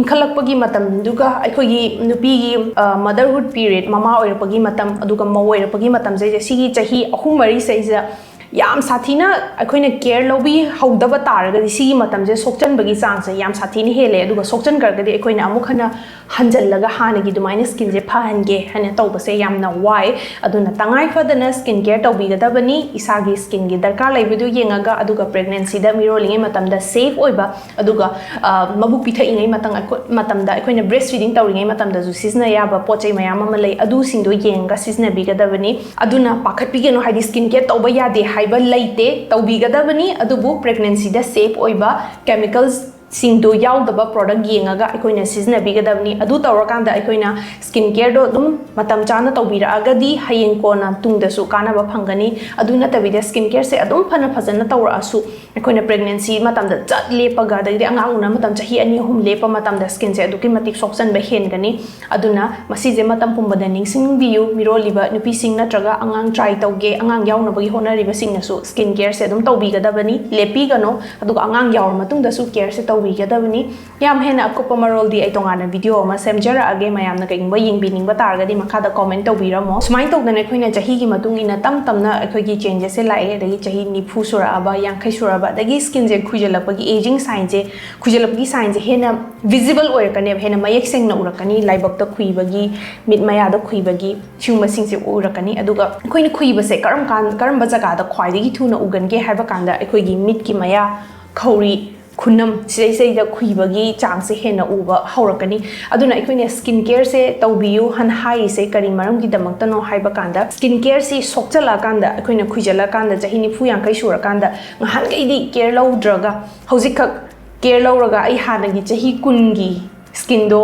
ꯏꯟꯈꯠꯂꯛꯄꯒꯤ ꯃꯇꯝꯗꯨꯒ ꯑꯩꯈꯣꯏꯒꯤ ꯅꯨꯄꯤꯒꯤ ꯃꯗꯔꯍꯨꯗ ꯄꯤꯔꯤꯌꯗ, ꯃꯃꯥ ꯑꯣꯏꯔꯛꯄꯒꯤ ꯃꯇꯝ, ꯑꯗꯨꯒ ꯃꯧ ꯑꯣꯏꯔꯛꯄꯒꯤ ꯃꯇꯝꯁꯦ, ꯁꯤꯒꯤ ꯆꯍꯤ ꯑꯍꯨꯝ ꯃꯔꯤꯁꯤꯗꯩꯁꯤꯗ ꯌꯥꯝ ꯁꯥꯊꯤꯅ ꯑꯩꯈꯣꯏꯅ ꯀꯦꯌꯔ ꯂꯧꯕꯤꯍꯧꯗꯕ ꯇꯥꯔꯒꯗꯤ ꯁꯤꯒꯤ ꯃꯇꯝꯁꯦ ꯁꯣꯛꯆꯟꯕꯒꯤ ꯆꯥꯡꯁꯦ ꯌꯥꯝ ꯁꯥꯊꯤꯅ ꯍꯦꯜꯂꯦ꯫ ꯑꯗꯨꯒ ꯁꯣꯛꯆꯟꯈ꯭ꯔꯒꯗꯤ ꯑꯩꯈꯣꯏꯅ ꯑꯃꯨꯛ ꯍꯟꯅ ꯍꯟꯖꯜꯂꯒ ꯍꯥꯟꯅꯒꯤ ꯑꯗꯨꯃꯥꯏꯅ ꯁ꯭ꯀꯤꯟꯁꯦ ꯐꯍꯟꯒꯦ ꯍꯥꯏꯅ ꯇꯧꯕꯁꯦ ꯌꯥꯝꯅ ꯋꯥꯏ꯫ ꯑꯗꯨꯅ ꯇꯉꯥꯏ ꯐꯗꯅ ꯁ꯭ꯀꯤꯟ ꯀꯦꯌꯔ ꯇꯧꯕꯤꯒꯗꯕꯅꯤ, ꯏꯁꯥꯒꯤ ꯁ꯭ꯀꯤꯟꯒꯤ ꯗꯔꯀꯥꯔ ꯂꯩꯕꯗꯨ ꯌꯦꯡꯉꯒ꯫ ꯑꯗꯨꯒ ꯄ꯭ꯔꯦꯒꯅꯦꯟꯁꯤꯗ, ꯃꯤꯔꯣꯜꯂꯤꯉꯩ ꯃꯇꯝꯗ ꯁꯦꯐ ꯑꯣꯏꯕ, ꯑꯗꯨꯒ ꯑ, ꯃꯕꯨꯛ ꯄꯤꯊꯛꯏꯉꯩ ꯃꯇꯝ-, ꯃꯇꯝꯗ, ꯑꯩꯈꯣꯏꯅ ꯕ꯭ꯔꯦꯁ ꯐꯤꯗꯤꯡ ꯇꯧꯔꯤꯉꯩ ꯃꯇꯝꯗꯁꯨ ꯁꯤꯖꯤꯟꯅ ꯌꯥꯕ ꯄꯣꯠ ꯆꯩ ꯃꯌꯥꯝ ꯑꯃ ꯂꯩ, ꯑꯗꯨꯁꯤꯡꯗꯣ ꯌꯦꯡꯉꯒ ꯁꯤꯖꯤꯟꯅꯕꯤꯒꯗꯕꯅꯤ꯫ ꯑꯗꯨꯅ ꯄꯥꯈꯠꯄꯤꯒꯅꯨ, ꯍꯥꯏꯗꯤ ꯁ꯭ꯀꯤꯟ ꯀꯦꯌꯔ ꯇꯧꯕ ꯌꯥꯗꯦ ꯍꯥꯏꯕ ꯂꯩꯇꯦ, ꯇꯧꯕꯤꯒꯗꯕꯅꯤ꯫ ꯑꯗꯨꯕꯨ ꯄ꯭ꯔꯦꯒꯅꯦꯟꯁꯤꯗ ꯁꯦꯐ ꯑꯣꯏꯕ, ꯀꯦꯃꯤꯀꯦꯜꯁ ꯁꯤꯡꯗꯣ ꯌꯥꯎꯗꯕ ꯄ꯭ꯔꯣꯗꯛ ꯌꯦꯡꯉꯒ ꯑꯩꯈꯣꯏꯅ ꯁꯤꯖꯤꯟꯅꯕꯤꯒꯗꯕꯅꯤ꯫ ꯑꯗꯨ ꯇꯧꯔꯀꯥꯟꯗ ꯑꯩꯈꯣꯏꯅ ꯁ꯭ꯀꯤꯟ ꯀꯦꯌꯔꯗꯣ ꯑꯗꯨꯝ ꯃꯇꯝ ꯆꯥꯅ ꯇꯧꯕꯤꯔꯛꯑꯒꯗꯤ ꯍꯌꯦꯡ ꯀꯣꯟꯅ ꯇꯨꯡꯗꯁꯨ ꯀꯥꯟꯅꯕ ꯐꯪꯒꯅꯤ꯫ ꯑꯗꯨ ꯅꯠꯇꯕꯤꯗ ꯁ꯭ꯀꯤꯟ ꯀꯦꯌꯔꯁꯦ ꯑꯗꯨꯝ ꯐꯅ ꯐꯖꯅ ꯇꯧꯔꯛꯑꯁꯨ, ꯑꯩꯈꯣꯏꯅ ꯄ꯭ꯔꯦꯒꯅꯦꯟꯁꯤ ꯃꯇꯝꯗ ꯆꯠ ꯂꯦꯞꯄꯒ, ꯑꯗꯒꯤꯗꯤ ꯑꯉꯥꯡ ꯎꯅꯕ ꯃꯇꯝ ꯆꯍꯤ ꯑꯅꯤ ꯑꯍꯨꯝ ꯂꯦꯞꯄ ꯃꯇꯝꯗ ꯁ꯭ꯀꯤꯟꯁꯦ ꯑꯗꯨꯛꯀꯤ ꯃꯇꯤꯛ ꯁꯣꯛꯆꯟꯕ ꯍꯦꯟꯒꯅꯤ꯫ ꯑꯗꯨꯅ ꯃꯁꯤꯁꯦ ꯃꯇꯝ ꯄꯨꯝꯕꯗ ꯅꯤꯡꯁꯤꯡꯕꯤꯌꯨ, ꯃꯤꯔꯣꯜꯂꯤꯕ ꯅꯨꯄꯤꯁꯤꯡ ꯅꯠꯇ꯭ꯔꯒ ꯑꯉꯥꯡ ꯇ꯭ꯔꯥꯏ ꯇꯧꯒꯦ, ꯑꯉꯥꯡ ꯌꯥꯎꯅꯕꯒꯤ ꯍꯣꯠꯅꯔꯤꯕꯁꯤꯡꯅꯁꯨ ꯁ꯭ꯀꯤꯟ ꯀꯦꯌꯔꯁꯦ ꯑꯗꯨꯝ ꯇꯧꯕꯤꯒꯗꯕꯅꯤ, ꯂꯦꯞꯄꯤꯒꯅꯣ꯫ ꯑꯗꯨꯒ ꯑꯉꯥꯡ ꯌꯥꯎꯔ ꯃꯇꯨꯡꯗꯁꯨ ꯀꯦꯌꯔꯁꯦ ꯇꯧꯕꯤꯒꯗꯕꯅꯤ꯫ ꯌꯥꯝ ꯍꯦꯟꯅ ꯑꯀꯨꯞꯄ ꯃꯔꯣꯜꯗꯤ ꯑꯩ ꯇꯣꯉꯥꯟꯅ ꯚꯤꯗꯤꯑꯣ ꯑꯃ ꯁꯦꯝꯖꯔꯛꯑꯒꯦ, ꯃꯌꯥꯝꯅ ꯀꯩꯒꯨꯝꯕ ꯌꯦꯡꯕꯤꯅꯤꯡꯕ ꯇꯥꯔꯒꯗꯤ ꯃꯈꯥꯗ ꯀꯣꯃꯦꯟ ꯇꯧꯕꯤꯔꯝꯃꯣ꯫ ꯁꯨꯃꯥꯏꯅ ꯇꯧꯗꯅ ꯑꯩꯈꯣꯏꯅ ꯆꯍꯤꯒꯤ ꯃꯇꯨꯡ ꯏꯟꯅ ꯇꯞ ꯇꯞꯅ ꯑꯩꯈꯣꯏꯒꯤ ꯆꯦꯟꯖꯦꯁꯁꯦ ꯂꯥꯛꯑꯦ, ꯑꯗꯒꯤ ꯆꯍꯤ ꯅꯤꯐꯨ ꯁꯨꯔꯛꯑꯕ, ꯌꯥꯡꯈꯩ ꯁꯨꯔꯛꯑꯕ, ꯑꯗꯒꯤ ꯁ꯭ꯀꯤꯟꯁꯦ ꯈꯨꯏꯖꯜꯂꯛꯄꯒꯤ, ꯑꯦꯖꯤꯡ ꯁꯥꯏꯟꯁꯦ, ꯈꯨꯏꯖꯜꯂꯛꯄꯒꯤ ꯁꯥꯏꯟꯁꯦ ꯍꯦꯟꯅ ꯚꯤꯖꯤꯕꯜ ꯑꯣꯏꯔꯛꯀꯅꯦꯕ, ꯍꯦꯟꯅ ꯃꯌꯦꯛ ꯁꯦꯡꯅ ꯎꯔꯛꯀꯅꯤ, ꯂꯥꯏꯕꯛꯇ ꯈꯨꯏꯕꯒꯤ, ꯃꯤꯠ ꯃꯌꯥꯗ ꯈꯨꯏꯕꯒꯤ, ꯁꯤꯒꯨꯝꯕꯁꯤꯡꯁꯦ ꯎꯔꯛꯀꯅꯤ꯫ ꯑꯗꯨꯒ ꯑꯩꯈꯣꯏꯅ ꯈꯨꯏꯕꯁꯦ ꯀꯔꯝ ꯀꯥꯟ-, ꯀꯔꯝꯕ ꯖꯒꯥꯗ ꯈ꯭ꯋꯥꯏꯗꯒꯤ ꯊꯨꯅ ꯎꯒꯟꯒꯦ ꯍꯥꯏꯕ ꯀꯥꯟꯗ, ꯑꯩꯈꯣꯏꯒꯤ ꯃꯤꯠꯀꯤ ꯃꯌꯥ, ꯈꯧꯔꯤ, ꯈꯨꯅꯝ, ꯁꯤꯗꯩꯁꯤꯗꯩꯗ ꯈꯨꯏꯕꯒꯤ ꯆꯥꯡꯁꯦ ꯍꯦꯟꯅ ꯎꯕ ꯍꯧꯔꯛꯀꯅꯤ꯫ ꯑꯗꯨꯅ ꯑꯩꯈꯣꯏꯅ ꯁ꯭ꯀꯤꯟ ꯀꯦꯌꯔꯁꯦ ꯇꯧꯕꯤꯌꯨ ꯍꯥꯏꯅ ꯍꯥꯏꯔꯤꯁꯦ ꯀꯔꯤ ꯃꯔꯝꯒꯤꯗꯃꯛꯇꯅꯣ ꯍꯥꯏꯕ ꯀꯥꯟꯗ, ꯁ꯭ꯀꯤꯟ ꯀꯦꯌꯔꯁꯤ ꯁꯣꯛꯆꯜꯂꯛꯑꯀꯥꯟꯗ, ꯑꯩꯈꯣꯏꯅ ꯈꯨꯏꯖꯜꯂꯛꯑꯀꯥꯟꯗ, ꯆꯍꯤ ꯅꯤꯐꯨ ꯌꯥꯡꯈꯩ ꯁꯨꯔꯀꯥꯟꯗ, ꯉꯍꯥꯟꯈꯩꯗꯤ ꯀꯦꯌꯔ ꯂꯧꯗ꯭ꯔꯒ ꯍꯧꯖꯤꯛꯈꯛ ꯀꯦꯌꯔ ꯂꯧꯔꯒ ꯑꯩ ꯍꯥꯟꯅꯒꯤ ꯆꯍꯤ ꯀꯨꯟꯒꯤ ꯁ꯭ꯀꯤꯟꯗꯣ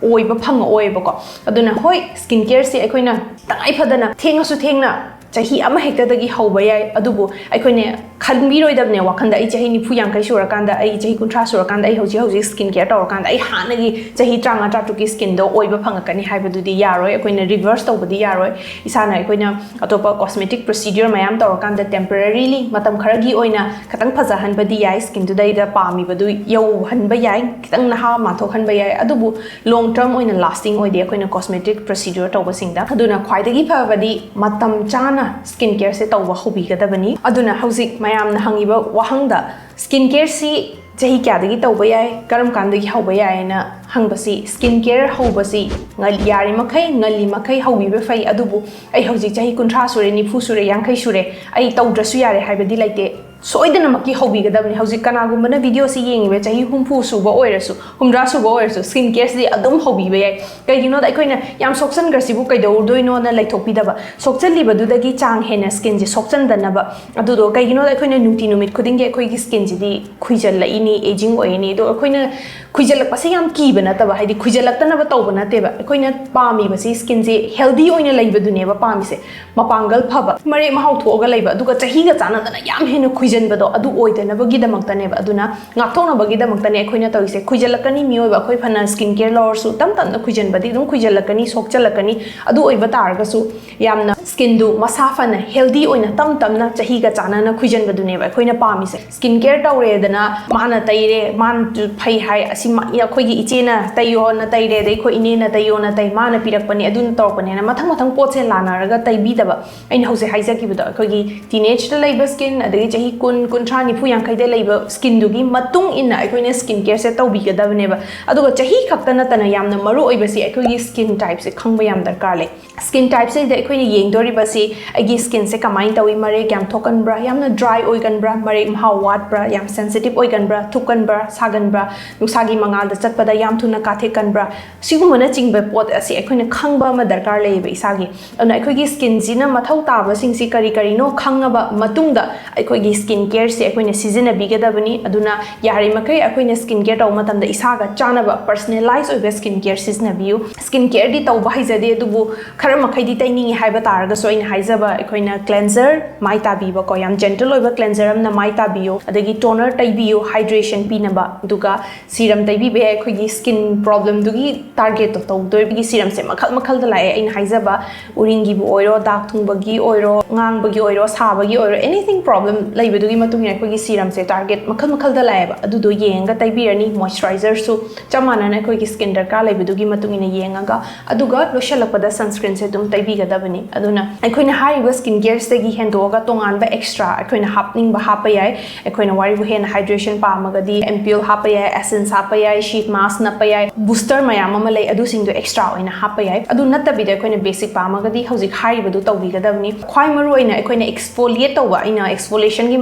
ꯑꯣꯏꯕ ꯐꯪꯉꯛꯑꯣꯏꯕꯀꯣ꯫ ꯑꯗꯨꯅ ꯍꯣꯏ, ꯁ꯭ꯀꯤꯟ ꯀꯦꯌꯔꯁꯦ ꯑꯩꯈꯣꯏꯅ ꯇꯉꯥꯏ ꯐꯗꯅ ꯊꯦꯡꯉꯁꯨ ꯊꯦꯡꯅ ꯆꯍꯤ ꯑꯃ ꯍꯦꯛꯇꯗꯒꯤ ꯍꯧꯕ ꯌꯥꯏ꯫ ꯑꯗꯨꯕꯨ ꯑꯩꯈꯣꯏꯅ ꯈꯟꯕꯤꯔꯣꯏꯗꯕꯅꯦ ꯋꯥꯈꯟꯗ, "ꯑꯩ ꯆꯍꯤ ꯅꯤꯐꯨ ꯌꯥꯡꯈꯩ ꯁꯨꯔꯀꯥꯟꯗ, ꯑꯩ ꯆꯍꯤ ꯀꯨꯟꯊ꯭ꯔꯥ ꯁꯨꯔꯀꯥꯟꯗ ꯑꯩ ꯍꯧꯖꯤꯛ ꯍꯧꯖꯤꯛ ꯁ꯭ꯀꯤꯟ ꯀꯦꯌꯔ ꯇꯧꯔꯀꯥꯟꯗ ꯑꯩ ꯍꯥꯟꯅꯒꯤ ꯆꯍꯤ ꯇꯔꯥꯃꯉꯥ ꯇꯔꯥꯇꯔꯨꯛꯀꯤ ꯁ꯭ꯀꯤꯟꯗꯣ ꯑꯣꯏꯕ ꯐꯪꯉꯛꯀꯅꯤ" ꯍꯥꯏꯕꯗꯨꯗꯤ ꯌꯥꯔꯣꯏ꯫ ꯑꯩꯈꯣꯏꯅ ꯔꯤꯚꯔꯁ ꯇꯧꯕꯗꯤ ꯌꯥꯔꯣꯏ꯫ ꯏꯁꯥꯅ ꯑꯩꯈꯣꯏꯅ ꯑꯇꯣꯞꯄ ꯀꯣꯁꯃꯦꯇꯤꯛ ꯄ꯭ꯔꯣꯁꯤꯗ꯭ꯌꯨꯔ ꯃꯌꯥꯝ ꯇꯧꯔꯀꯥꯟꯗ ꯇꯦꯝꯄꯔꯔꯤꯂꯤ ꯃꯇꯝ ꯈꯔꯒꯤ ꯑꯣꯏꯅ ꯈꯤꯇꯪ ꯐꯖꯍꯟꯕꯗꯤ ꯌꯥꯏ, ꯁ꯭ꯀꯤꯟꯗꯨꯗꯩꯗ ꯄꯥꯝꯃꯤꯕꯗꯨ ꯌꯧꯍꯟꯕ ꯌꯥꯏ, ꯈꯤꯇꯪ ꯅꯍꯥ ꯃꯥꯟꯊꯣꯛꯍꯟꯕ ꯌꯥꯏ꯫ ꯑꯗꯨꯕꯨ ꯂꯣꯡ ꯇꯔꯝ ꯑꯣꯏꯅ ꯂꯥꯁꯇꯤꯡ ꯑꯣꯏꯗꯦ ꯑꯩꯈꯣꯏꯅ ꯀꯣꯁꯃꯦꯇꯤꯛ ꯄ꯭ꯔꯣꯁꯤꯗ꯭ꯌꯨꯔ ꯇꯧꯕꯁꯤꯡꯗ꯫ ꯑꯗꯨꯅ ꯈ꯭ꯋꯥꯏꯗꯒꯤ ꯐꯕꯗꯤ ꯃꯇꯝ ꯆꯥꯅ ꯁ꯭ꯀꯤꯟ ꯀꯦꯌꯔꯁꯦ ꯇꯧꯕ ꯍꯧꯕꯤꯒꯗꯕꯅꯤ꯫ ꯑꯗꯨꯅ ꯍꯧꯖꯤꯛ ꯃꯌꯥꯝꯅ ꯍꯪꯉꯤꯕ ꯋꯥꯍꯪꯗ, "ꯁ꯭ꯀꯤꯟ ꯀꯦꯌꯔꯁꯤ ꯆꯍꯤ ꯀꯌꯥꯗꯒꯤ ꯇꯧꯕ ꯌꯥꯏ, ꯀꯔꯝ ꯀꯥꯟꯗꯒꯤ ꯍꯧꯕ ꯌꯥꯏ?" ꯍꯥꯏꯅ ꯍꯪꯕꯁꯤ, ꯁ꯭ꯀꯤꯟ ꯀꯦꯌꯔ ꯍꯧꯕꯁꯤ ꯉꯜ-, ꯌꯥꯔꯤꯃꯈꯩ ꯉꯜꯂꯤꯃꯈꯩ ꯍꯧꯕꯤꯕ ꯐꯩ꯫ ꯑꯗꯨꯕꯨ "ꯑꯩ ꯍꯧꯖꯤꯛ ꯆꯍꯤ ꯀꯨꯟꯊ꯭ꯔꯥ ꯁꯨꯔꯦ, ꯅꯤꯐꯨ ꯁꯨꯔꯦ, ꯌꯥꯡꯈꯩ ꯁꯨꯔꯦ, ꯑꯩ ꯇꯧꯗ꯭ꯔꯁꯨ ꯌꯥꯔꯦ" ꯍꯥꯏꯕꯗꯤ ꯂꯩꯇꯦ꯫ ꯁꯣꯏꯗꯅꯃꯛꯀꯤ ꯍꯧꯕꯤꯒꯗꯕꯅꯤ꯫ ꯍꯧꯖꯤꯛ ꯀꯅꯥꯒꯨꯝꯕꯅ ꯚꯤꯗꯤꯑꯣꯁꯤ ꯌꯦꯡꯉꯤꯕ ꯆꯍꯤ ꯍꯨꯝꯐꯨ ꯁꯨꯕ ꯑꯣꯏꯔꯁꯨ, ꯍꯨꯝꯗ꯭ꯔꯥ ꯁꯨꯕ ꯑꯣꯏꯔꯁꯨ, ꯁ꯭ꯀꯤꯟ ꯀꯦꯌꯔꯁꯤꯗꯤ ꯑꯗꯨꯝ ꯍꯧꯕꯤꯕ ꯌꯥꯏ꯫ ꯀꯩꯒꯤꯅꯣꯗ, ꯑꯩꯈꯣꯏꯅ "ꯌꯥꯝ ꯁꯣꯛꯆꯟꯈ꯭ꯔꯁꯤꯕꯨ ꯀꯩꯗꯧꯗꯣꯏꯅꯣꯅ" ꯂꯩꯊꯣꯛꯄꯤꯗꯕ, ꯁꯣꯛꯆꯜꯂꯤꯕꯗꯨꯗꯒꯤ ꯆꯥꯡ ꯍꯦꯟꯅ ꯁ꯭ꯀꯤꯟꯁꯦ ꯁꯣꯛꯆꯟꯗꯅꯕ꯫ ꯑꯗꯨꯗꯣ ꯀꯩꯒꯤꯅꯣꯗ, ꯑꯩꯈꯣꯏꯅ ꯅꯨꯡꯇꯤ ꯅꯨꯃꯤꯠ ꯈꯨꯗꯤꯡꯒꯤ ꯑꯩꯈꯣꯏꯒꯤ ꯁ꯭ꯀꯤꯟꯁꯤꯗꯤ ꯈꯨꯏꯖꯜꯂꯛꯏꯅꯤ, ꯑꯦꯖꯤꯡ ꯑꯣꯏꯔꯤꯅꯤ꯫ ꯑꯗꯣ ꯑꯩꯈꯣꯏꯅ ꯈꯨꯏꯖꯜꯂꯛꯄꯁꯦ ꯌꯥꯝ ꯀꯤꯕ ꯅꯠꯇꯕ, ꯍꯥꯏꯗꯤ ꯈꯨꯏꯖꯜꯂꯛꯇꯅꯕ ꯇꯧꯕ ꯅꯠꯇꯦꯕ꯫ ꯑꯩꯈꯣꯏꯅ ꯄꯥꯝꯃꯤꯕꯁꯤ ꯁ꯭ꯀꯤꯟꯁꯦ ꯍꯦꯜꯗꯤ ꯑꯣꯏꯅ ꯂꯩꯕꯗꯨꯅꯦꯕ ꯄꯥꯝꯃꯤꯁꯦ, ꯃꯄꯥꯡꯒꯜ ꯐꯕ, ꯃꯔꯦꯛ ꯃꯍꯥꯎ ꯊꯣꯛꯑꯒ ꯂꯩꯕ, ꯑꯗꯨꯒ ꯆꯍꯤꯒ ꯆꯥꯟꯅꯗꯅ ꯌꯥꯝ ꯍꯦꯟꯅ ꯈꯨꯏꯖꯟꯕꯗꯣ ꯑꯗꯨ ꯑꯣꯏꯗꯅꯕꯒꯤꯗꯃꯛꯇꯅꯦꯕ꯫ ꯑꯗꯨꯅ ꯉꯥꯛꯊꯣꯛꯅꯕꯒꯤꯗꯃꯛꯇꯅꯦ ꯑꯩꯈꯣꯏꯅ ꯇꯧꯔꯤꯁꯦ꯫ ꯈꯨꯏꯖꯜꯂꯛꯀꯅꯤ, ꯃꯤꯑꯣꯏꯕ ꯑꯩꯈꯣꯏ ꯐꯅ ꯁ꯭ꯀꯤꯟ ꯀꯦꯌꯔ ꯂꯧꯔꯁꯨ ꯇꯞ ꯇꯞꯅ ꯈꯨꯏꯖꯟꯕꯗꯤ ꯑꯗꯨꯝ ꯈꯨꯏꯖꯜꯂꯛꯀꯅꯤ, ꯁꯣꯛꯆꯜꯂꯛꯀꯅꯤ꯫ ꯑꯗꯨ ꯑꯣꯏꯕ ꯇꯥꯔꯒꯁꯨ ꯌꯥꯝꯅ ꯁ꯭ꯀꯤꯟꯗꯨ ꯃꯁꯥ ꯐꯅ ꯍꯦꯜꯗꯤ ꯑꯣꯏꯅ ꯇꯞ ꯇꯞꯅ ꯆꯍꯤꯒ ꯆꯥꯟꯅꯅ ꯈꯨꯏꯖꯟꯕꯗꯨꯅꯦꯕ ꯑꯩꯈꯣꯏꯅ ꯄꯥꯝꯃꯤꯁꯦ꯫ ꯁ꯭ꯀꯤꯟ ꯀꯦꯌꯔ ꯇꯧꯔꯦꯗꯅ ꯃꯥꯅ ꯇꯩꯔꯦ, ꯃꯥꯅ ꯐꯩ ꯍꯥꯏ, ꯑꯁꯤ ꯃꯥ-, ꯑꯩꯈꯣꯏꯒꯤ ꯏꯆꯦꯅ ꯇꯩꯌꯣꯅ ꯇꯩꯔꯦ, ꯑꯗꯩ ꯑꯩꯈꯣꯏ ꯏꯅꯦꯅ ꯇꯩꯌꯣꯅ ꯇꯩ, ꯃꯥꯅ ꯄꯤꯔꯛꯄꯅꯦ, ꯑꯗꯨꯅ ꯇꯧꯔꯛꯄꯅꯦꯅ ꯃꯊꯪ ꯃꯊꯪ ꯄꯣꯠꯁꯦ ꯂꯥꯟꯅꯔꯒ ꯇꯩꯕꯤꯗꯕ꯫ ꯑꯩꯅ ꯍꯧꯖꯤꯛ ꯍꯥꯏꯖꯈꯤꯕꯗꯣ, ꯑꯩꯈꯣꯏꯒꯤ ꯇꯤꯅꯦꯖꯇ ꯂꯩꯕ ꯁ꯭ꯀꯤꯟ, ꯑꯗꯒꯤ ꯆꯍꯤ ꯀꯨꯟ, ꯀꯨꯟꯊ꯭ꯔꯥ, ꯅꯤꯐꯨ, ꯌꯥꯡꯈꯩꯗ ꯂꯩꯕ ꯁ꯭ꯀꯤꯟꯗꯨꯒꯤ ꯃꯇꯨꯡ ꯏꯟꯅ ꯑꯩꯈꯣꯏꯅ ꯁ꯭ꯀꯤꯟ ꯀꯦꯌꯔꯁꯦ ꯇꯧꯕꯤꯒꯗꯕꯅꯦꯕ꯫ ꯑꯗꯨꯒ ꯆꯍꯤ ꯈꯛꯇ ꯅꯠꯇꯅ ꯌꯥꯝꯅ ꯃꯔꯨ ꯑꯣꯏꯕꯁꯤ ꯑꯩꯈꯣꯏꯒꯤ ꯁ꯭ꯀꯤꯟ ꯇꯥꯏꯞꯁꯦ ꯈꯪꯕ ꯌꯥꯝ ꯗꯔꯀꯥꯔ ꯂꯩ꯫ ꯁ꯭ꯀꯤꯟ ꯇꯥꯏꯞꯁꯤꯗ ꯑꯩꯈꯣꯏꯅ ꯌꯦꯡꯗꯣꯔꯤꯕꯁꯤ ꯑꯩꯒꯤ ꯁ꯭ꯀꯤꯟꯁꯦ ꯀꯃꯥꯏꯅ ꯇꯧꯏ, ꯃꯔꯦꯛ ꯌꯥꯝ ꯊꯣꯛꯀꯟꯕ꯭ꯔꯥ, ꯌꯥꯝꯅ ꯗ꯭ꯔꯥꯏ ꯑꯣꯏꯒꯟꯕ꯭ꯔꯥ, ꯃꯔꯦꯛ ꯃꯍꯥꯎ ꯋꯥꯠꯄ꯭ꯔꯥ, ꯌꯥꯝ ꯁꯦꯟꯁꯤꯇꯤꯞ ꯑꯣꯏꯒꯟꯕ꯭ꯔꯥ, ꯊꯨꯞꯀꯟꯕ꯭ꯔꯥ, ꯁꯥꯒꯟꯕ꯭ꯔꯥ, ꯅꯨꯡꯁꯥꯒꯤ ꯃꯉꯥꯜꯗ ꯆꯠꯄꯗ ꯌꯥꯝ ꯊꯨꯅ ꯀꯥꯊꯦꯛꯀꯟꯕ꯭ꯔꯥ, ꯁꯤꯒꯨꯝꯕꯅꯆꯤꯡꯕ ꯄꯣꯠ ꯑꯁꯤ ꯑꯩꯈꯣꯏꯅ ꯈꯪꯕ ꯑꯃ ꯗꯔꯀꯥꯔ ꯂꯩꯌꯦꯕ ꯏꯁꯥꯒꯤ꯫ ꯑꯗꯨꯅ ꯑꯩꯈꯣꯏꯒꯤ ꯁ꯭ꯀꯤꯟꯁꯤꯅ ꯃꯊꯧ ꯇꯥꯕꯁꯤꯡꯁꯤ ꯀꯔꯤ ꯀꯔꯤꯅꯣ ꯈꯪꯉꯕ ꯃꯇꯨꯡꯗ ꯑꯩꯈꯣꯏꯒꯤ ꯁ꯭ꯀꯤꯟ ꯀꯦꯌꯔꯁꯦ ꯑꯩꯈꯣꯏꯅ ꯁꯤꯖꯤꯟꯅꯕꯤꯒꯗꯕꯅꯤ꯫ ꯑꯗꯨꯅ ꯌꯥꯔꯤꯃꯈꯩ ꯑꯩꯈꯣꯏꯅ ꯁ꯭ꯀꯤꯟ ꯀꯦꯌꯔ ꯇꯧꯕ ꯃꯇꯝꯗ ꯏꯁꯥꯒ ꯆꯥꯟꯅꯕ ꯄꯔꯁꯅꯦꯂꯥꯏꯁ ꯑꯣꯏꯕ ꯁ꯭ꯀꯤꯟ ꯀꯦꯌꯔ ꯁꯤꯖꯤꯟꯅꯕꯤꯌꯨ꯫ ꯁ꯭ꯀꯤꯟ ꯀꯦꯌꯔꯗꯤ ꯇꯧꯕ ꯍꯩꯖꯗꯦ, ꯑꯗꯨꯕꯨ ꯈꯔ ꯃꯈꯩꯗꯤ ꯇꯩꯅꯤꯡꯉꯤ ꯍꯥꯏꯕ ꯇꯥꯔꯒꯁꯨ, ꯑꯩꯅ ꯍꯥꯏꯖꯕ ꯑꯩꯈꯣꯏꯅ ꯀ꯭ꯂꯦꯟꯖꯔ, ꯃꯥꯏ ꯇꯥꯕꯤꯕꯀꯣ, ꯌꯥꯝ ꯖꯦꯟꯇꯜ ꯑꯣꯏꯕ ꯀ꯭ꯂꯦꯟꯖꯔ ꯑꯃꯅ ꯃꯥꯏ ꯇꯥꯕꯤꯌꯨ, ꯑꯗꯒꯤ ꯇꯣꯅꯔ ꯇꯩꯕꯤꯌꯨ ꯍꯥꯏꯗ꯭ꯔꯦꯁꯟ ꯄꯤꯅꯕ, ꯑꯗꯨꯒ ꯁꯤꯔꯝ ꯇꯩꯕꯤꯕ ꯌꯥꯏ꯫ ꯑꯩꯈꯣꯏꯒꯤ ꯁ꯭ꯀꯤꯟ ꯄ꯭ꯔꯣꯕ꯭ꯂꯦꯝꯗꯨꯒꯤ ꯇꯥꯔꯒꯦꯠꯇꯣ ꯇꯧꯗꯣꯏꯕꯒꯤ ꯁꯤꯔꯝꯁꯦ ꯃꯈꯜ ꯃꯈꯜꯗ ꯂꯥꯛꯑꯦ꯫ ꯑꯩꯅ ꯍꯥꯏꯖꯕ ꯎꯔꯤꯡꯒꯤꯕꯨ ꯑꯣꯏꯔꯣ, ꯗꯥꯛ ꯊꯨꯡꯕꯒꯤ ꯑꯣꯏꯔꯣ, ꯉꯥꯡꯕꯒꯤ ꯑꯣꯏꯔꯣ, ꯁꯥꯕꯒꯤ ꯑꯣꯏꯔꯣ, ꯑꯦꯅꯤꯊꯤꯡ ꯄ꯭ꯔꯣꯕ꯭ꯂꯦꯝ ꯂꯩꯕꯗꯨꯒꯤ ꯃꯇꯨꯡ ꯏꯟꯅ ꯑꯩꯈꯣꯏꯒꯤ ꯁꯤꯔꯝꯁꯦ ꯇꯥꯔꯒꯦꯠ ꯃꯈꯜ ꯃꯈꯜꯗ ꯂꯥꯛꯑꯦꯕ꯫ ꯑꯗꯨꯗꯣ ꯌꯦꯡꯉꯒ ꯇꯩꯕꯤꯔꯅꯤ꯫ ꯃꯣꯏꯆꯔꯥꯏꯖꯔꯁꯨ ꯆꯞ ꯃꯥꯟꯅꯅ ꯑꯩꯈꯣꯏꯒꯤ ꯁ꯭ꯀꯤꯟ ꯗꯔꯀꯥꯔ ꯂꯩꯕꯗꯨꯒꯤ ꯃꯇꯨꯡ ꯏꯟꯅ ꯌꯦꯡꯉꯒ, ꯑꯗꯨꯒ ꯂꯣꯏꯁꯤꯜꯂꯛꯄꯗ ꯁꯟꯁꯀ꯭ꯔꯤꯟꯁꯦ ꯑꯗꯨꯝ ꯇꯩꯕꯤꯒꯗꯕꯅꯤ꯫ ꯑꯗꯨꯅ ꯑꯩꯈꯣꯏꯅ ꯍꯥꯏꯔꯤꯕ ꯁ꯭ꯀꯤꯟ ꯀꯦꯌꯔꯁꯤꯗꯒꯤ ꯍꯦꯟꯗꯣꯛꯑꯒ ꯇꯣꯉꯥꯟꯕ ꯑꯦꯛꯁꯇ꯭ꯔꯥ ꯑꯩꯈꯣꯏꯅ ꯍꯥꯞꯅꯤꯡꯕ ꯍꯥꯞꯄ ꯌꯥꯏ꯫ ꯑꯩꯈꯣꯏꯅ ꯋꯥꯔꯤꯕꯨ ꯍꯦꯟꯅ ꯍꯥꯏꯗ꯭ꯔꯦꯁꯟ ꯄꯥꯝꯃꯒꯗꯤ ꯑꯦꯝꯄ꯭ꯌꯨꯜ ꯍꯥꯞꯄ ꯌꯥꯏ, ꯑꯦꯁꯦꯟꯁ ꯍꯥꯞꯄ ꯌꯥꯏ, ꯁꯤꯠ ꯃꯥꯁꯛ ꯅꯞꯄ ꯌꯥꯏ, ꯕꯨꯁꯇꯔ ꯃꯌꯥꯝ ꯑꯃ ꯂꯩ, ꯑꯗꯨꯁꯤꯡꯗꯣ ꯑꯦꯛꯁꯇ꯭ꯔꯥ ꯑꯣꯏꯅ ꯍꯥꯞꯄ ꯌꯥꯏ꯫ ꯑꯗꯨ ꯅꯠꯇꯕꯤꯗ ꯑꯩꯈꯣꯏꯅ ꯕꯦꯁꯤꯛ ꯄꯥꯝꯃꯒꯗꯤ ꯍꯧꯖꯤꯛ ꯍꯥꯏꯔꯤꯕꯗꯨ ꯇꯧꯕꯤꯒꯗꯕꯅꯤ꯫ ꯈ꯭ꯋꯥꯏ ꯃꯔꯨ ꯑꯣꯏꯅ ꯑꯩꯈꯣꯏꯅ ꯑꯦꯛꯁꯐꯣꯂꯤꯌꯦꯠ ꯇꯧꯕ, ꯑꯩꯅ ꯑꯦꯛꯁꯐꯣꯂꯤꯌꯦꯁꯟꯒꯤ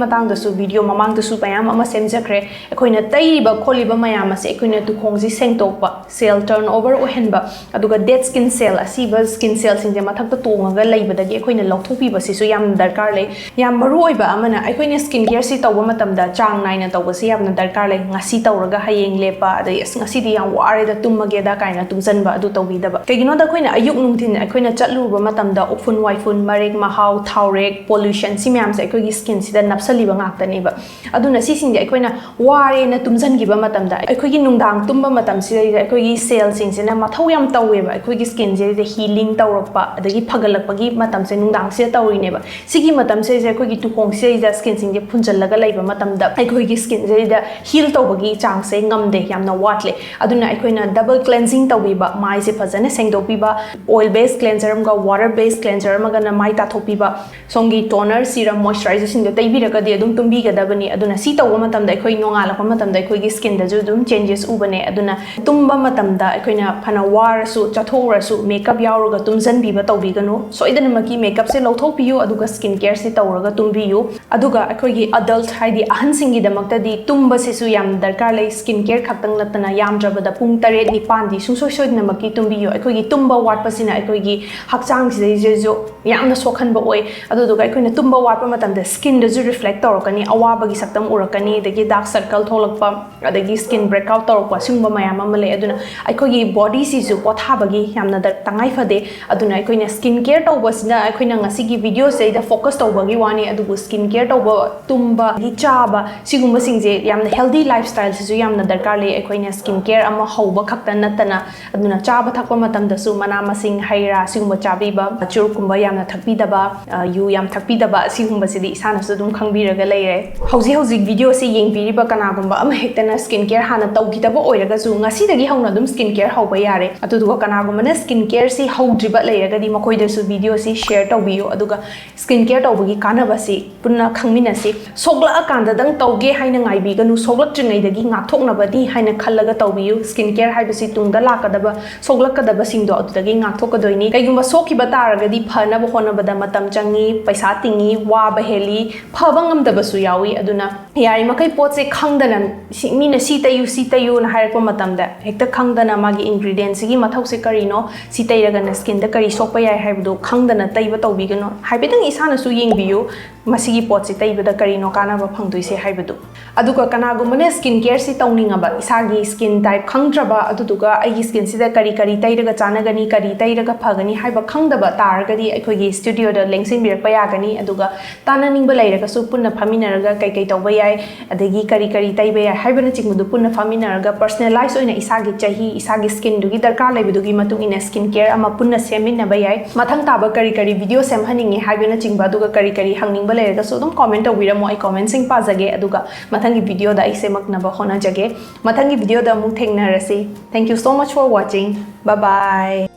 ꯃꯇꯥꯡꯗꯁꯨ ꯚꯤꯗꯤꯑꯣ ꯃꯃꯥꯡꯗꯁꯨ ꯃꯌꯥꯝ ꯑꯃ ꯁꯦꯝꯖꯈ꯭ꯔꯦ꯫ ꯑꯩꯈꯣꯏꯅ ꯇꯩꯔꯤꯕ ꯈꯣꯠꯂꯤꯕ ꯃꯌꯥꯝ ꯑꯁꯦ ꯑꯩꯈꯣꯏꯅ ꯇꯨꯈꯣꯡꯁꯤ ꯁꯦꯡꯗꯣꯛꯄ, ꯁꯦꯜ ꯇꯔꯟ ꯑꯣꯚꯔ ꯑꯣꯏꯍꯟꯕ, ꯑꯗꯨꯒ ꯗꯦꯗ ꯁ꯭ꯀꯤꯟ ꯁꯦꯜ, ꯑꯁꯤꯕ ꯁ꯭ꯀꯤꯟ ꯁꯦꯜꯁꯤꯡꯁꯦ ꯃꯊꯛꯇ ꯇꯣꯡꯉꯒ ꯂꯩꯕꯗꯒꯤ ꯑꯩꯈꯣꯏꯅ ꯂꯧꯊꯣꯛꯄꯤꯕꯁꯤꯁꯨ ꯌꯥꯝ ꯗꯔꯀꯥꯔ ꯂꯩ꯫ ꯌꯥꯝ ꯃꯔꯨ ꯑꯣꯏꯕ ꯑꯃꯅ, ꯑꯩꯈꯣꯏꯅ ꯁ꯭ꯀꯤꯟ ꯀꯦꯌꯔꯁꯤ ꯇꯧꯕ ꯃꯇꯝꯗ ꯆꯥꯡ ꯅꯥꯏꯅ ꯇꯧꯕꯁꯤ ꯌꯥꯝꯅ ꯗꯔꯀꯥꯔ ꯂꯩ꯫ ꯉꯁꯤ ꯇꯧꯔꯒ ꯍꯌꯦꯡ ꯂꯦꯞꯄ, ꯑꯗꯩ "ꯑꯁ, ꯉꯁꯤꯗꯤ ꯌꯥꯝ ꯋꯥꯔꯦꯗ, ꯇꯨꯝꯃꯒꯦꯗ" ꯀꯥꯏꯅ ꯇꯨꯝꯁꯤꯟꯕ, ꯑꯗꯨ ꯇꯧꯕꯤꯗꯕ꯫ ꯀꯩꯒꯤꯅꯣꯗ, ꯑꯩꯈꯣꯏꯅ ꯑꯌꯨꯛ ꯅꯨꯡꯊꯤꯟ ꯑꯩꯈꯣꯏꯅ ꯆꯠꯂꯨꯕ ꯃꯇꯝꯗ ꯎꯐꯨꯟ ꯋꯥꯏꯐꯨꯟ, ꯃꯔꯦꯛ ꯃꯍꯥꯎ, ꯊꯥꯎꯔꯦꯛ, ꯄꯣꯂꯨꯁꯟ, ꯁꯤ ꯃꯌꯥꯝꯁꯦ ꯑꯩꯈꯣꯏꯒꯤ ꯁ꯭ꯀꯤꯟꯁꯤꯗ ꯅꯞꯁꯜꯂꯤꯕ ꯉꯥꯛꯇꯅꯦꯕ꯫ ꯑꯗꯨꯅ ꯁꯤꯁꯤꯡꯁꯦ ꯑꯩꯈꯣꯏꯅ ꯋꯥꯔꯦꯅ ꯇꯨꯝꯁꯤꯟꯈꯤꯕ ꯃꯇꯝꯗ, ꯑꯩꯈꯣꯏꯒꯤ ꯅꯨꯡꯗꯥꯡ ꯇꯨꯝꯕ ꯃꯇꯝꯁꯤꯗꯩꯗ ꯑꯩꯈꯣꯏꯒꯤ ꯁꯦꯜꯁꯤꯡꯁꯤꯅ ꯃꯊꯧ ꯌꯥꯝ ꯇꯧꯋꯦꯕ꯫ ꯑꯩꯈꯣꯏꯒꯤ ꯁ꯭ꯀꯤꯟꯁꯤꯗꯩꯗ ꯍꯤꯂꯤꯡ ꯇꯧꯔꯛꯄ, ꯑꯗꯒꯤ ꯐꯒꯠꯂꯛꯄꯒꯤ ꯃꯇꯝꯁꯦ ꯅꯨꯡꯗꯥꯡꯁꯤꯗ ꯇꯧꯔꯤꯅꯦꯕ꯫ ꯁꯤꯒꯤ ꯃꯇꯝꯁꯤꯗꯩꯗ ꯑꯩꯈꯣꯏꯒꯤ ꯇꯨꯈꯣꯡꯁꯤꯗꯩꯗ ꯁ꯭ꯀꯤꯟꯁꯤꯡꯁꯦ ꯐꯨꯟꯖꯜꯂꯒ ꯂꯩꯕ ꯃꯇꯝꯗ ꯑꯩꯈꯣꯏꯒꯤ ꯁ꯭ꯀꯤꯟꯁꯤꯗꯩꯗ ꯍꯤꯜ ꯇꯧꯕꯒꯤ ꯆꯥꯡꯁꯦ ꯉꯝꯗꯦ, ꯌꯥꯝꯅ ꯋꯥꯠꯂꯦ꯫ ꯑꯗꯨꯅ ꯑꯩꯈꯣꯏꯅ ꯗꯕꯜ ꯀ꯭ꯂꯦꯟꯖꯤꯡ ꯇꯧꯕꯤꯕ, ꯃꯥꯏꯁꯦ ꯐꯖꯅ ꯁꯦꯡꯗꯣꯛꯄꯤꯕ, ꯑꯣꯏꯜ ꯕꯦꯁ ꯀ꯭ꯂꯦꯟꯖꯔ ꯑꯃꯒ ꯋꯥꯇꯔ ꯕꯦꯁ ꯀ꯭ꯂꯦꯟꯖꯔ ꯑꯃꯒꯅ ꯃꯥꯏ ꯇꯥꯊꯣꯛꯄꯤꯕ, ꯁꯣꯝꯒꯤ ꯇꯣꯅꯔ, ꯁꯤꯔꯝ, ꯃꯣꯏꯆꯔꯥꯏꯖꯔꯁꯤꯡꯗꯣ ꯇꯩꯕꯤꯔꯒꯗꯤ ꯑꯗꯨꯝ ꯇꯨꯝꯕꯤꯒꯗꯕꯅꯤ꯫ ꯑꯗꯨꯅ ꯁꯤ ꯇꯧꯕ ꯃꯇꯝꯗ ꯑꯩꯈꯣꯏ ꯅꯣꯡꯉꯥꯜꯂꯛꯄ ꯃꯇꯝꯗ ꯑꯩꯈꯣꯏꯒꯤ ꯁ꯭ꯀꯤꯟꯗꯁꯨ ꯑꯗꯨꯝ ꯆꯦꯟꯖꯦꯁ ꯎꯕꯅꯦ꯫ ꯑꯗꯨꯅ ꯇꯨꯝꯕ ꯃꯇꯝꯗ ꯑꯩꯈꯣꯏꯅ ꯐꯅ ꯋꯥꯔꯁꯨ, ꯆꯠꯊꯣꯛꯎꯔꯁꯨ, ꯃꯦꯀꯞ ꯌꯥꯎꯔꯒ ꯇꯨꯝꯁꯤꯟꯕꯤꯕ ꯇꯧꯕꯤꯒꯅꯨ꯫ ꯁꯣꯏꯗꯅꯃꯛꯀꯤ ꯃꯦꯀꯞꯁꯦ ꯂꯧꯊꯣꯛꯄꯤꯌꯨ, ꯑꯗꯨꯒ ꯁ꯭ꯀꯤꯟ ꯀꯦꯌꯔꯁꯦ ꯇꯧꯔꯒ ꯇꯨꯝꯕꯤꯌꯨ꯫ ꯑꯗꯨꯒ ꯑꯩꯈꯣꯏꯒꯤ ꯑꯦꯗꯜꯠ, ꯍꯥꯏꯗꯤ ꯑꯍꯟꯁꯤꯡꯒꯤꯗꯃꯛꯇꯗꯤ ꯇꯨꯝꯕꯁꯤꯁꯨ ꯌꯥꯝ ꯗꯔꯀꯥꯔ ꯂꯩ꯫ ꯁ꯭ꯀꯤꯟ ꯀꯦꯌꯔ ꯈꯛꯇꯪ ꯅꯠꯇꯅ ꯌꯥꯝꯗ꯭ꯔꯕꯗ ꯄꯨꯡ ꯇꯔꯦꯠ ꯅꯤꯄꯥꯟꯗꯤ ꯁꯨꯡꯁꯣꯏ ꯁꯣꯏꯗꯅꯃꯛꯀꯤ ꯇꯨꯝꯕꯤꯌꯨ꯫ ꯑꯩꯈꯣꯏꯒꯤ ꯇꯨꯝꯕ ꯋꯥꯠꯄꯁꯤꯅ ꯑꯩꯈꯣꯏꯒꯤ ꯍꯛꯆꯥꯡꯁꯤꯗꯩꯁꯤꯗꯁꯨ ꯌꯥꯝꯅ ꯁꯣꯛꯍꯟꯕ ꯑꯣꯏ꯫ ꯑꯗꯨꯗꯨꯒ ꯑꯩꯈꯣꯏꯅ ꯇꯨꯝꯕ ꯋꯥꯠꯄ ꯃꯇꯝꯗ ꯁ꯭ꯀꯤꯟꯗꯁꯨ ꯔꯤꯐ꯭ꯂꯦꯛ ꯇꯧꯔꯛꯀꯅꯤ, ꯑꯋꯥꯕꯒꯤ ꯁꯛꯇꯝ ꯎꯔꯛꯀꯅꯤ, ꯑꯗꯒꯤ dark circle ꯊꯣꯛꯂꯛꯄ, ꯑꯗꯒꯤ skin breakout ꯇꯧꯔꯛꯄ, ꯑꯁꯤꯒꯨꯝꯕ ꯃꯌꯥꯝ ꯑꯃ ꯂꯩ꯫ ꯑꯗꯨꯅ ꯑꯩꯈꯣꯏꯒꯤ bodyꯁꯤꯁꯨ ꯄꯣꯊꯥꯕꯒꯤ ꯌꯥꯝꯅ ꯗꯔ-, ꯇꯉꯥꯏ ꯐꯗꯦ꯫ ꯑꯗꯨꯅ ꯑꯩꯈꯣꯏꯅ skin care ꯇꯧꯕꯁꯤꯅ ꯑꯩꯈꯣꯏꯅ ꯉꯁꯤꯒꯤ videoꯁꯤꯗꯩꯗ focus ꯇꯧꯕꯒꯤ ꯋꯥꯅꯤ, ꯑꯗꯨꯕꯨ skin care ꯇꯧꯕ, ꯇꯨꯝꯕ, ꯑꯗꯒꯤ ꯆꯥꯕ, ꯁꯤꯒꯨꯝꯕꯁꯤꯡꯁꯦ ꯌꯥꯝꯅ healthy lifestyleꯁꯤꯁꯨ ꯌꯥꯝꯅ ꯗꯔꯀꯥꯔ ꯂꯩ꯫ ꯑꯩꯈꯣꯏꯅ skin care ꯑꯃ ꯍꯧꯕ ꯈꯛꯇ ꯅꯠꯇꯅ, ꯑꯗꯨꯅ ꯆꯥꯕ ꯊꯛꯄ ꯃꯇꯝꯗꯁꯨ ꯃꯅꯥ ꯃꯁꯤꯡ, ꯍꯩ ꯔꯥ ꯁꯤꯒꯨꯝꯕ ꯆꯥꯕꯤꯕ, ꯆꯨꯔꯨꯞꯀꯨꯝꯕ ꯌꯥꯝꯅ ꯊꯛꯄꯤꯗꯕ, ꯑ, ꯌꯨ ꯌꯥꯝ ꯊꯛꯄꯤꯗꯕ, ꯑꯁꯤꯒꯨꯝꯕꯁꯤꯗꯤ ꯏꯁꯥꯅꯁꯨ ꯑꯗꯨꯝ ꯈꯪꯕꯤꯔꯒ ꯂꯩꯔꯦ꯫ ꯍꯧꯖꯤꯛ ꯍꯧꯖꯤꯛ videoꯁꯤ ꯌꯦꯡꯕꯤꯔꯤꯕ ꯀꯅꯥꯒꯨꯝꯕ ꯑꯃ ꯍꯦꯛꯇꯅ skin care ꯍꯥꯟꯅ ꯇꯧꯈꯤꯗꯕ ꯑꯣꯏꯔꯒꯁꯨ ꯉꯁꯤꯗꯒꯤ ꯍꯧꯅ ꯑꯗꯨꯝ skin care ꯍꯧꯕ ꯌꯥꯔꯦ꯫ ꯑꯗꯨꯗꯨꯒ ꯀꯅꯥꯒꯨꯝꯕꯅ skin careꯁꯤ ꯍꯧꯗ꯭ꯔꯤꯕ ꯂꯩꯔꯒꯗꯤ ꯃꯈꯣꯏꯗꯁꯨ videoꯁꯤ share ꯇꯧꯕꯤꯌꯨ, ꯑꯗꯨꯒ skin care ꯇꯧꯕꯒꯤ ꯀꯥꯟꯅꯕꯁꯤ ꯄꯨꯟꯅ ꯈꯪꯃꯤꯟꯅꯁꯤ꯫ ꯁꯣꯛꯂꯛꯑꯀꯥꯟꯗꯗꯪ ꯇꯧꯒꯦ ꯍꯥꯏꯅ ꯉꯥꯏꯕꯤꯒꯅꯨ, ꯁꯣꯛꯂꯛꯇ꯭ꯔꯤꯉꯩꯗꯒꯤ ꯉꯥꯛꯊꯣꯛꯅꯕꯅꯤ ꯍꯥꯏꯅ ꯈꯜꯂꯒ ꯇꯧꯕꯤꯌꯨ꯫ Skin care ꯍꯥꯏꯕꯁꯤ ꯇꯨꯡꯗ ꯂꯥꯛꯀꯗꯕ ꯁꯣꯛꯂꯛꯀꯗꯕꯁꯤꯡꯗꯣ ꯑꯗꯨꯗꯒꯤ ꯉꯥꯛꯊꯣꯛꯀꯗꯣꯏꯅꯤ꯫ ꯀꯩꯒꯨꯝꯕ ꯁꯣꯛꯈꯤꯕ ꯇꯥꯔꯒꯗꯤ ꯐꯅꯕ ꯍꯣꯠꯅꯕꯗ ꯃꯇꯝ ꯆꯪꯉꯤ, ꯄꯩꯁꯥ ꯇꯤꯡꯉꯤ, ꯋꯥꯕ ꯍꯦꯜꯂꯤ, ꯐꯕ ꯉꯝꯗꯕꯁꯨ ꯌꯥꯎꯏ꯫ ꯑꯗꯨꯅ ꯌꯥꯔꯤꯃꯈꯩ ꯄꯣꯠꯁꯦ ꯈꯪꯗꯅ, ꯁꯤ, ꯃꯤꯅ "ꯁꯤ ꯇꯩꯌꯨ, ꯁꯤ ꯇꯩꯌꯨꯅ" ꯍꯥꯏꯔꯛꯄ ꯃꯇꯝꯗ ꯍꯦꯛꯇ ꯈꯪꯗꯅ ꯃꯥꯒꯤ ingredientꯁꯤꯒꯤ ꯃꯊꯧꯁꯦ ꯀꯔꯤꯅꯣ, ꯁꯤ ꯇꯩꯔꯒꯅ skinꯗ ꯀꯔꯤ ꯁꯣꯛꯄ ꯌꯥꯏ ꯍꯥꯏꯕꯗꯨ ꯈꯪꯗꯅ ꯇꯩꯕ ꯇꯧꯕꯤꯒꯅꯨ꯫ ꯍꯥꯏꯐꯦꯠꯇꯪ ꯏꯁꯥꯅꯁꯨ ꯌꯦꯡꯕꯤꯌꯨ, ꯃꯁꯤꯒꯤ ꯄꯣꯠꯁꯤ ꯇꯩꯕꯗ ꯀꯔꯤꯅꯣ ꯀꯥꯟꯅꯕ ꯐꯪꯗꯣꯏꯁꯦ ꯍꯥꯏꯕꯗꯨ꯫ ꯑꯗꯨꯒ ꯀꯅꯥꯒꯨꯝꯕꯅ skin careꯁꯤ ꯇꯧꯅꯤꯡꯉꯕ, ꯏꯁꯥꯒꯤ skin type ꯈꯪꯗ꯭ꯔꯕ, ꯑꯗꯨꯗꯨꯒ "ꯑꯩꯒꯤ skinꯁꯤꯗ ꯀꯔꯤ ꯀꯔꯤ ꯇꯩꯔꯒ ꯆꯥꯟꯅꯒꯅꯤ, ꯀꯔꯤ ꯇꯩꯔꯒ ꯐꯒꯅꯤ" ꯍꯥꯏꯕ ꯈꯪꯗꯕ ꯇꯥꯔꯒꯗꯤ ꯑꯩꯈꯣꯏꯒꯤ studioꯗ ꯂꯦꯡꯁꯤꯟꯕꯤꯔꯛꯄ ꯌꯥꯒꯅꯤ꯫ ꯑꯗꯨꯒ ꯇꯥꯟꯅꯅꯤꯡꯕ ꯂꯩꯔꯒꯁꯨ ꯄꯨꯟꯅ ꯐꯝꯃꯤꯟꯅꯔꯒ ꯀꯩ ꯀꯩ ꯇꯧꯕ ꯌꯥꯏ, ꯑꯗꯒꯤ ꯀꯔꯤ ꯀꯔꯤ ꯇꯩꯕ ꯌꯥꯏ ꯍꯥꯏꯕꯅꯆꯤꯡꯕꯗꯨ ꯄꯨꯟꯅ ꯐꯝꯃꯤꯟꯅꯔꯒ personalize ꯑꯣꯏꯅ ꯏꯁꯥꯒꯤ ꯆꯍꯤ, ꯏꯁꯥꯒꯤ skinꯗꯨꯒꯤ ꯗꯔꯀꯥꯔ ꯂꯩꯕꯗꯨꯒꯤ ꯃꯇꯨꯡ ꯏꯟꯅ skin care ꯑꯃ ꯄꯨꯟꯅ ꯁꯦꯝꯃꯤꯟꯅꯕ ꯌꯥꯏ꯫ ꯃꯊꯪ ꯇꯥꯕ ꯀꯔꯤ ꯀꯔꯤ video ꯁꯦꯝꯍꯟꯅꯤꯡꯉꯤ ꯍꯥꯏꯕꯅꯆꯤꯡꯕ, ꯑꯗꯨꯒ ꯀꯔꯤ ꯀꯔꯤ ꯍꯪꯅꯤꯡꯕ ꯂꯩꯔꯒꯁꯨ ꯑꯗꯨꯝ comment ꯇꯧꯕꯤꯔꯝꯃꯣ, ꯑꯩ commentꯁꯤꯡ ꯄꯥꯖꯒꯦ, ꯑꯗꯨꯒ ꯃꯊꯪꯒꯤ videoꯗ ꯑꯩ ꯁꯦꯝꯃꯛꯅꯕ ꯍꯣꯠꯅꯖꯒꯦ꯫ ꯃꯊꯪꯒꯤ videoꯗ ꯑꯃꯨꯛ ꯊꯦꯡꯅꯔꯁꯤ꯫ Thank you so much for watching. Bye bye.